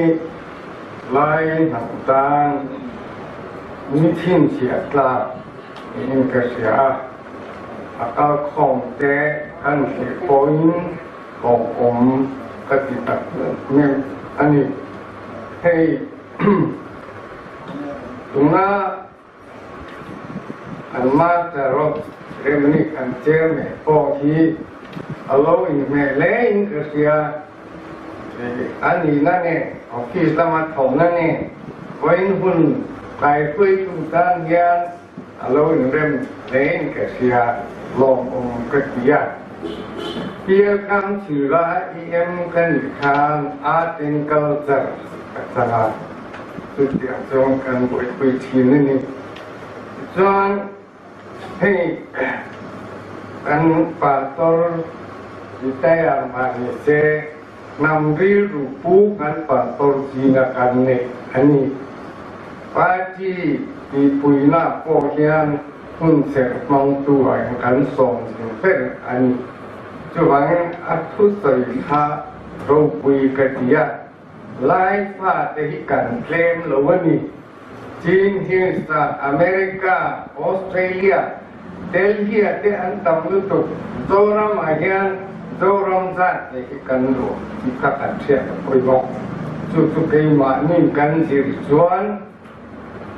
Lai hnam tan ni thinchia tlak in ka hria a. A kalkhawm te an hleh pawhin lawmawm ka ti tak meuh a ni. Hei tuna Anmah carok remnih an cermi paoh hi a lo in hmeh le in ka hria. An i na ne office lama tho na ne voin hun kai hruaitu tan hian a lo in rem le in ka hria lawm um ka ti a. Pial kam thila EM kan i khan art and culture ka canga. Cutiang cun kan buaipui chin ni. Cun hei kan pastor retire ma ni seh. Hnam rilru pu kan pastor zinga kan neih a ni. Party tihpuina pawh hian hun serh hmangtu ah hian kan sawm zing ber a ni. Chuvangin a thusawi kha ropui ka ti a, Lai fate hi kan tlem lo a ni. Chin Hills ah America, Australia, Delhi ah te an tam lutuk. Zoram ah hian Zoram zat te hi kan luah tih kha kan hriat a pawi bawk. Chu chu keimahni kan zir chuan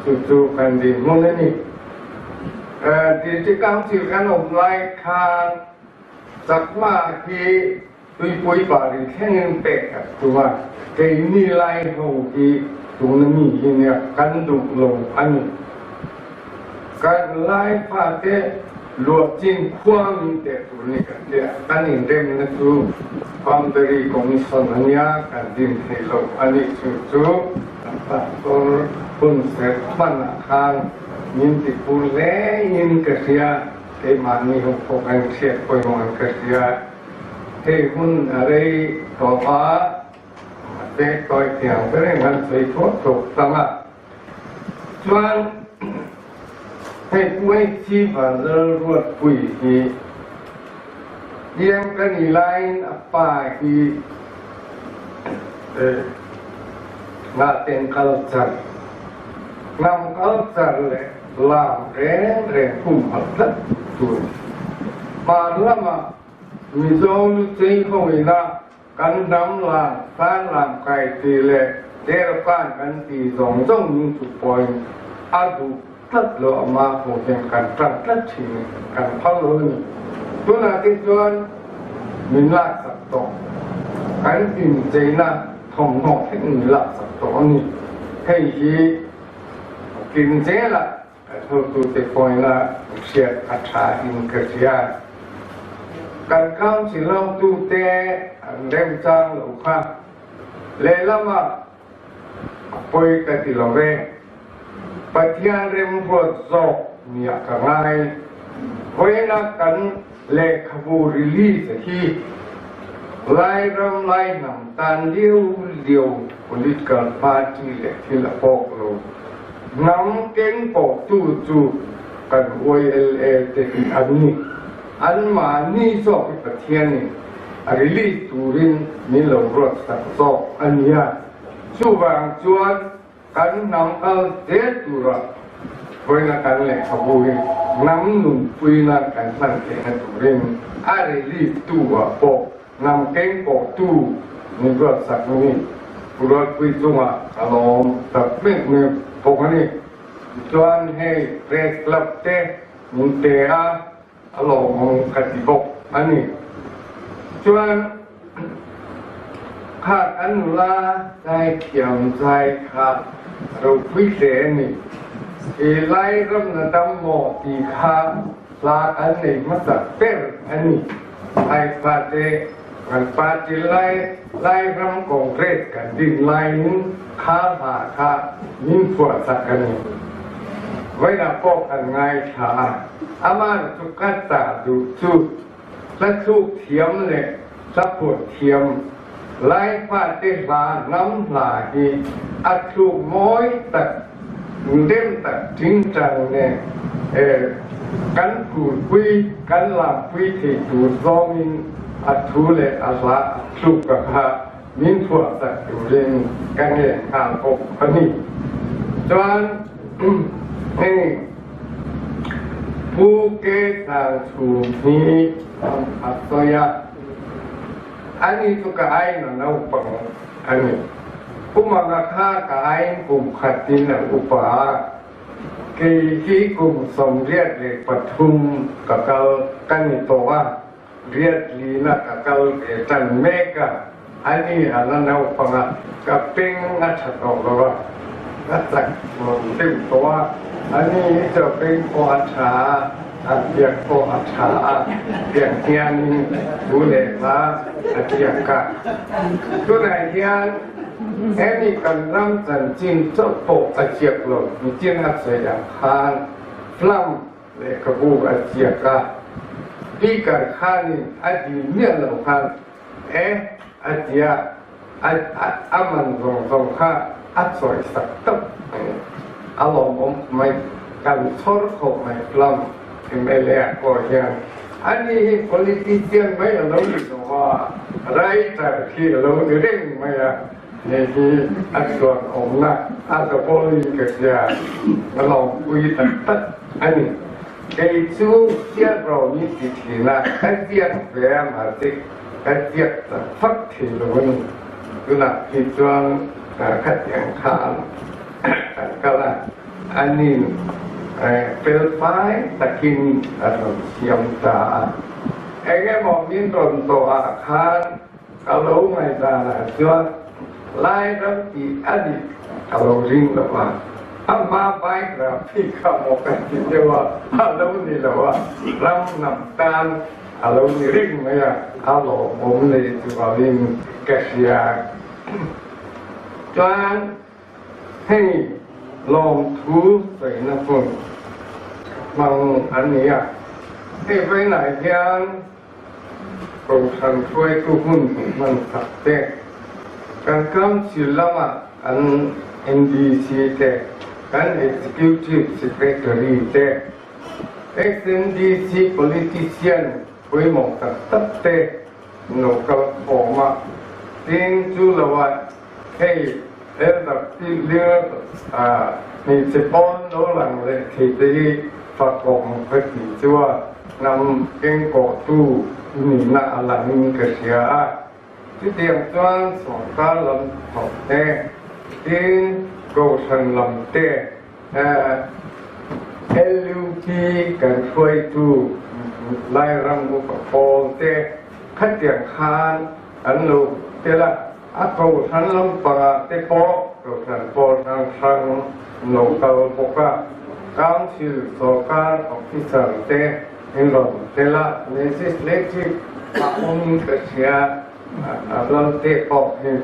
chu chu kan dinhmun a ni. District Council kan awm lai khan Chakma hi Tuipui bari thlengin pek a tum a, keini lai ho hi tuna mi hi nia kan duh lo a ni. Kan lai fate luah chin khua min teh tur ni kan tia, kan inremna chu Boundary Commission a nia, kan din thei lo a nih chu chu kan pastor hun serh hmanah khan min ti phur hle in ka hria, keimahni ho pawh kan hriat pawimawh in ka hria. Hei hun a rei tawh a, mahse tawi thiang ber in an sawi thuak thuak tlang a. Chuan hei Puaichi Vanlalruatpui hi piang ka ni laiin a pa hi Ngahten culture, hnam culture leh lam reng reng humhalh tlat tur hmar lamah Mizo lu chei ho ina kan hnam lang san lang kai ti leh derkan kan ti zawng zawng ning chu pawhin a duh tlat lo a mah hmuh hian kan tan tlat thin kan phal lo a ni. Tunah te chuan min laksak tawh kan incheina thawmhnaw thleng min laksak tawh a ni. Hei hi kin zelah A thawktute pawina hriat a tha in ka hria. Kan council hotute an remchang lo kha lehlamah a pawi ka ti lo ve. Pathian remruat zawk nia ka ngai. Vawiina kan lehkhabu release hi Lairam Laihnam tan liau liau political party leh thil a pawk lo. Hnam keng pawhtu chu kan YLA te hi an ni. Anmahni zawk hi Pathianin a release turin min lo ruat sak zawk a nia. Chuvang chuan kan hnam kal zel tura vawiina kan lehkhabu hi hnam nunpuina kan hman theihna turin a release tu ah pawh Hnam keng pawhtu min ruatsak ni Ruatpui chungah ka lawm tak mek mek bawk a ni. Tichuan hei Press Club te min pe a, a lawmawm ka ti bawk a ni. Tichuan kha kan nula zaithiam zai kha ropui hle a ni. I lai ramna dam maw tih kha hla kan nei hmasa ber a ni. Laifate kan party lai Lairam Congress kan din laiin kha hla kha min phuahsak a ni. Vawiinah pawh kan ngaithla a, aman chu ka chah duh chu hla thluk thiam leh hla phuah thiam Laifate hla hnam hla hi a thluk mawi tak Rem tak tingtang nen kan kulpui kan lampui thei tur zawngin a thu leh a hla a thluk a kha min phuahsak turin ka ngen nghal bawk a ni. Chuan hei Pu Ke Sang Chhum hi a sawi a. Ani chu ka ain a naupang a ni. Pumanga kha ka ain kum khatin a upa a, kei hi kum 83 ka kal ka ni tawh a, riat lina ka kal ve tan mek a, ani a la naupang a, ka peng a tha tawh lo a, ka chak lo deuh tawh a, ani hi chu a peng pawh a tha a. A biak pawh a ṭha a, biak hianin thu leh hla a ziak a. Tunah hian hemi kan ram chanchin chauh pawh a ziak lo, nichin a sawi ang khan Flam lehkhabu a ziak a. Speaker khanin a dil miah lo khan, E! a ti a, a man zawng zawng kha a chawi sak tawp mai. A lawmawm mai, kan chhawr khawp mai Plum mla ah pawh hian. Ani hi politician mai a lo ni lo a, writer khi a lo ni reng mai a, hei hi a chuan awmna a zawpawlin ka hria, a lawmpui tak tak a ni. Kei chu ziak ro ni ti thin a, ka ziak ve a mahse ka ziak tak fak thei lo a ni. Tunah khi chuan khatiang khan kan kal a, anin felfai takin a rawn siam ta a. Eng emaw min rawn tawh ah khan ka lo ngaihdan ah chuan Lai ram tih a nih ka lo ring lo a, a hma biography kha maw ka ti deuh a, a lo ni lo a, ram hnam tan a lo ni ring mai a, a lawmawm leh zualin ka hria. Chuan hei lawmthu sawina hmun hmang an ni a, hei vawiinah hian Kohhran hruaitu hun hman tak te, kan Council lama kan NDC te, kan Executive Secretary te, ex-NDC politician pawimawh tak tak te lo kal khawm a, tin chu loah hei Elder Tihlir hmeichhe pawn lo lang leh thei te hi fakawm ka tih chuan hnam kengkawhtu nihna a langin ka hria a. Chutiang chuan sawrkar lam thawk te, tin Kohhran lam te, LUP kan hruaitu Lairam upa pawl te khatiang khan an lo tel a. A kohhran lampangah te pawh kohhran pawl hrang hrang lo kal bawk a, Council sawrkar officer te in rawn tel a, Legislative a awmin ka hria, a lam te pawh hi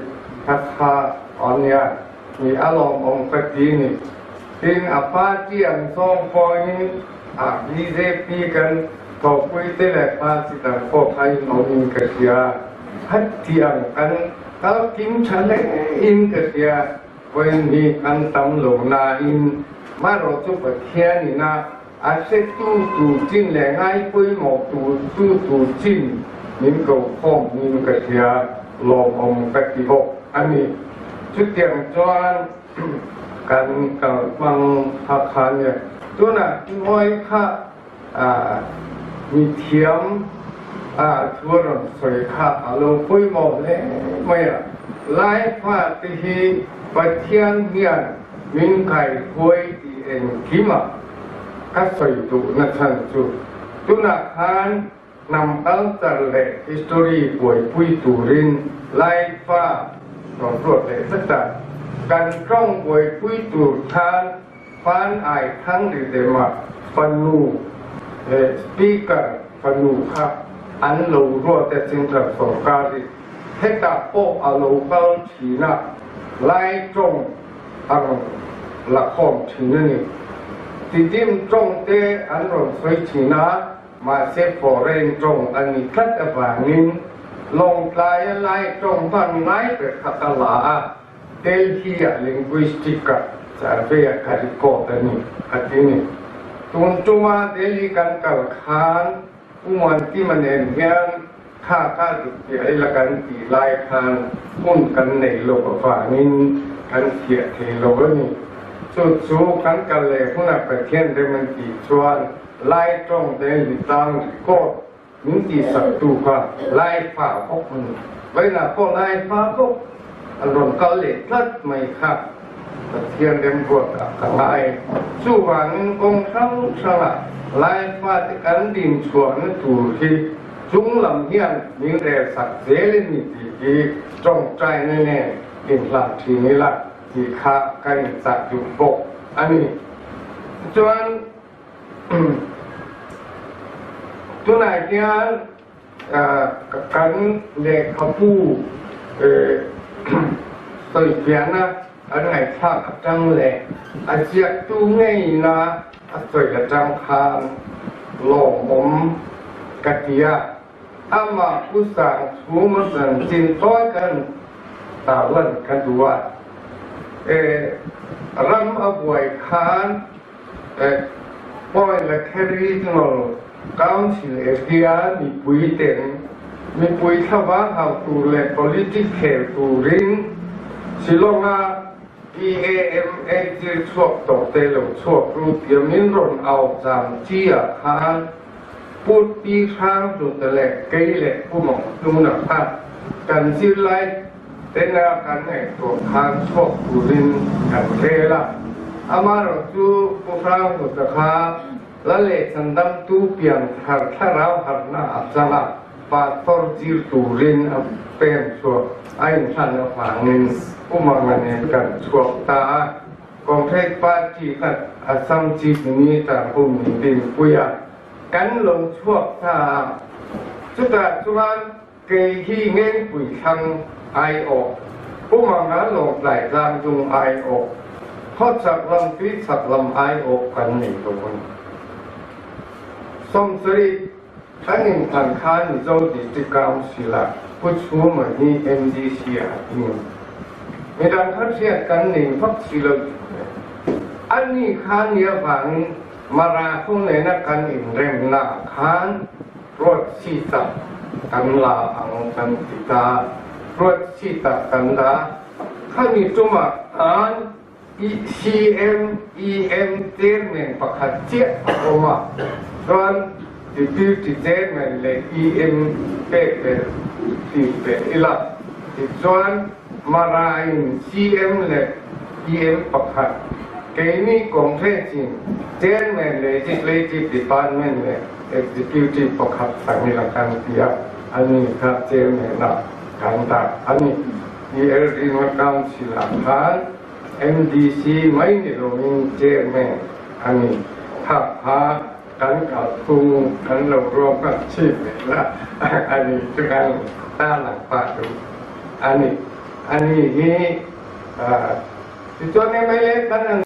ka tha ania ni a lawmawm ka ti ni. Tin, a party an zawng pawhin a bjp kan thawhpui te leh party dang pawh kha in awmin ka hria. Hetiang kan kal kim tha hle in ka hria, vawiin hi kan tam lo nain marawh chu Pathian ina a hretu tur chin leh ngaipawimawh tur tu tur chin min ko khawm in ka hria, lawmawm ka ti bawk a ni. Chutiang chuan kan kal hmang kha kha nia. Tunah ngawi kha Mithiam a thu a rawn sawi kha a lo pawimawh hle mai a. Laifa te hi Pathian hian min kaihruai tih engkimah ka sawi duhna chhan chu tunah khan hnam culture leh history buaipui turin Laifa rawn ruat leh tlat a. Kan tawng buaipui tur khan Hman ai thang ri dem a fanu leh speaker fanu kha an lo ruat e central sorkar hi hetah pawh a lo kal thin a, lai tawng a rawn la khawm thin a ni. Tidim tawng te an rawn sawi thin a, mahse foreign tawng a ni tlat avangin Lawngtlaia lai tawng hman ngai ber kha ka la a. Delhi-ah linguistic-a survey-a ka record a ni, a ti ni. Tun tuma Delhi kan kal khan Pu Muantima nen hian kha kha dik piah ila kan tih lai khan hun kan nei lo avangin kan thiah thei lo a ni. Chu chu kan kal leh hunah Pathian rem an tih chuan Lai tawng Delhi tlang record Min tihsak tu kha Laifa bawk a ni. Vawiinah pawh Laifa bawk an rawn kal leh tlat mai kha Pathian remruatah ka ngai. Chuvangin kawng hrang hrangah Laifa te kan din chhuahna tur hi chung lam hian min relsak zel a ni tih hi tawngtaina nen inhlan thin ila tih kha ka inchah duh bawk a ni. Tichuan. Tunah hian kan lehkhabu sawifiahna kan ngaihthlak atang leh a ziaktu ngeina a sawi atang khan lawmawm ka ti a. Amah Pu Sangchhuma chanchin tawi kan tarlan ka duh a. Ram a buai khan Point Lakher Regional Council area mipui ten mipui thlavang hauh tur leh politic khel turin Shillong-a PAMA zir chhuak tawh te lo chhuak ru tia min rawn au cham chi ah khan Pu Pi Hrang Hluta leh kei leh Pu Mawng Hnuna kha kan zirlai tena kan ngaihtuah khan chhuak turin kan rel a. Amaherawhchu Pu Hrang Hluta kha Lal leh Chandamtu pian thar thlarau harhna a chang a, pastor zir turin a pen chhuak a inhlan avangin Pu Manga nen kan chhuak ta a. Congress Party kha Assam Chief Minister ho min dinpui a, kan lo chhuak ta a. Chutah chuan kei hi Ngengpui thlang aiawh, Pu Manga Lawngtlai tlangzung aiawh, Khawchhak lam Tuichhak lam aiawh kan nei lo a ni. 70 kan inthlan khan Mizo District Council-ah Pu Chhuma hi MDC-ah a ding. Midang kha hriat kan nei vak si lo tih le. Ani kha ni avangin Mara ho nena kan inremnaah khan ruat seat-ah kan la ang kan ti ta. Ruat seat-ah kan la. Khami tumah khan CM, EM chairman pakhat chiah a awm a, chuan Deputy Chairman leh EM pek belh tih belh ila. Tichuan Mara-in CM leh EM pakhat, keini Congress-in Chairman, Legislative Department leh Executive pakhat chang ila kan ti a, ani kha Chairman-ah kan dah a ni. EL Regional Council-ah khan MDC mai ni loin Chairman a ni. Kha kha kan kalphung kan lo ruam hman chin ve la a ni chu kan tarlang pah duh a ni. A ni hi tichuan MLA kan an.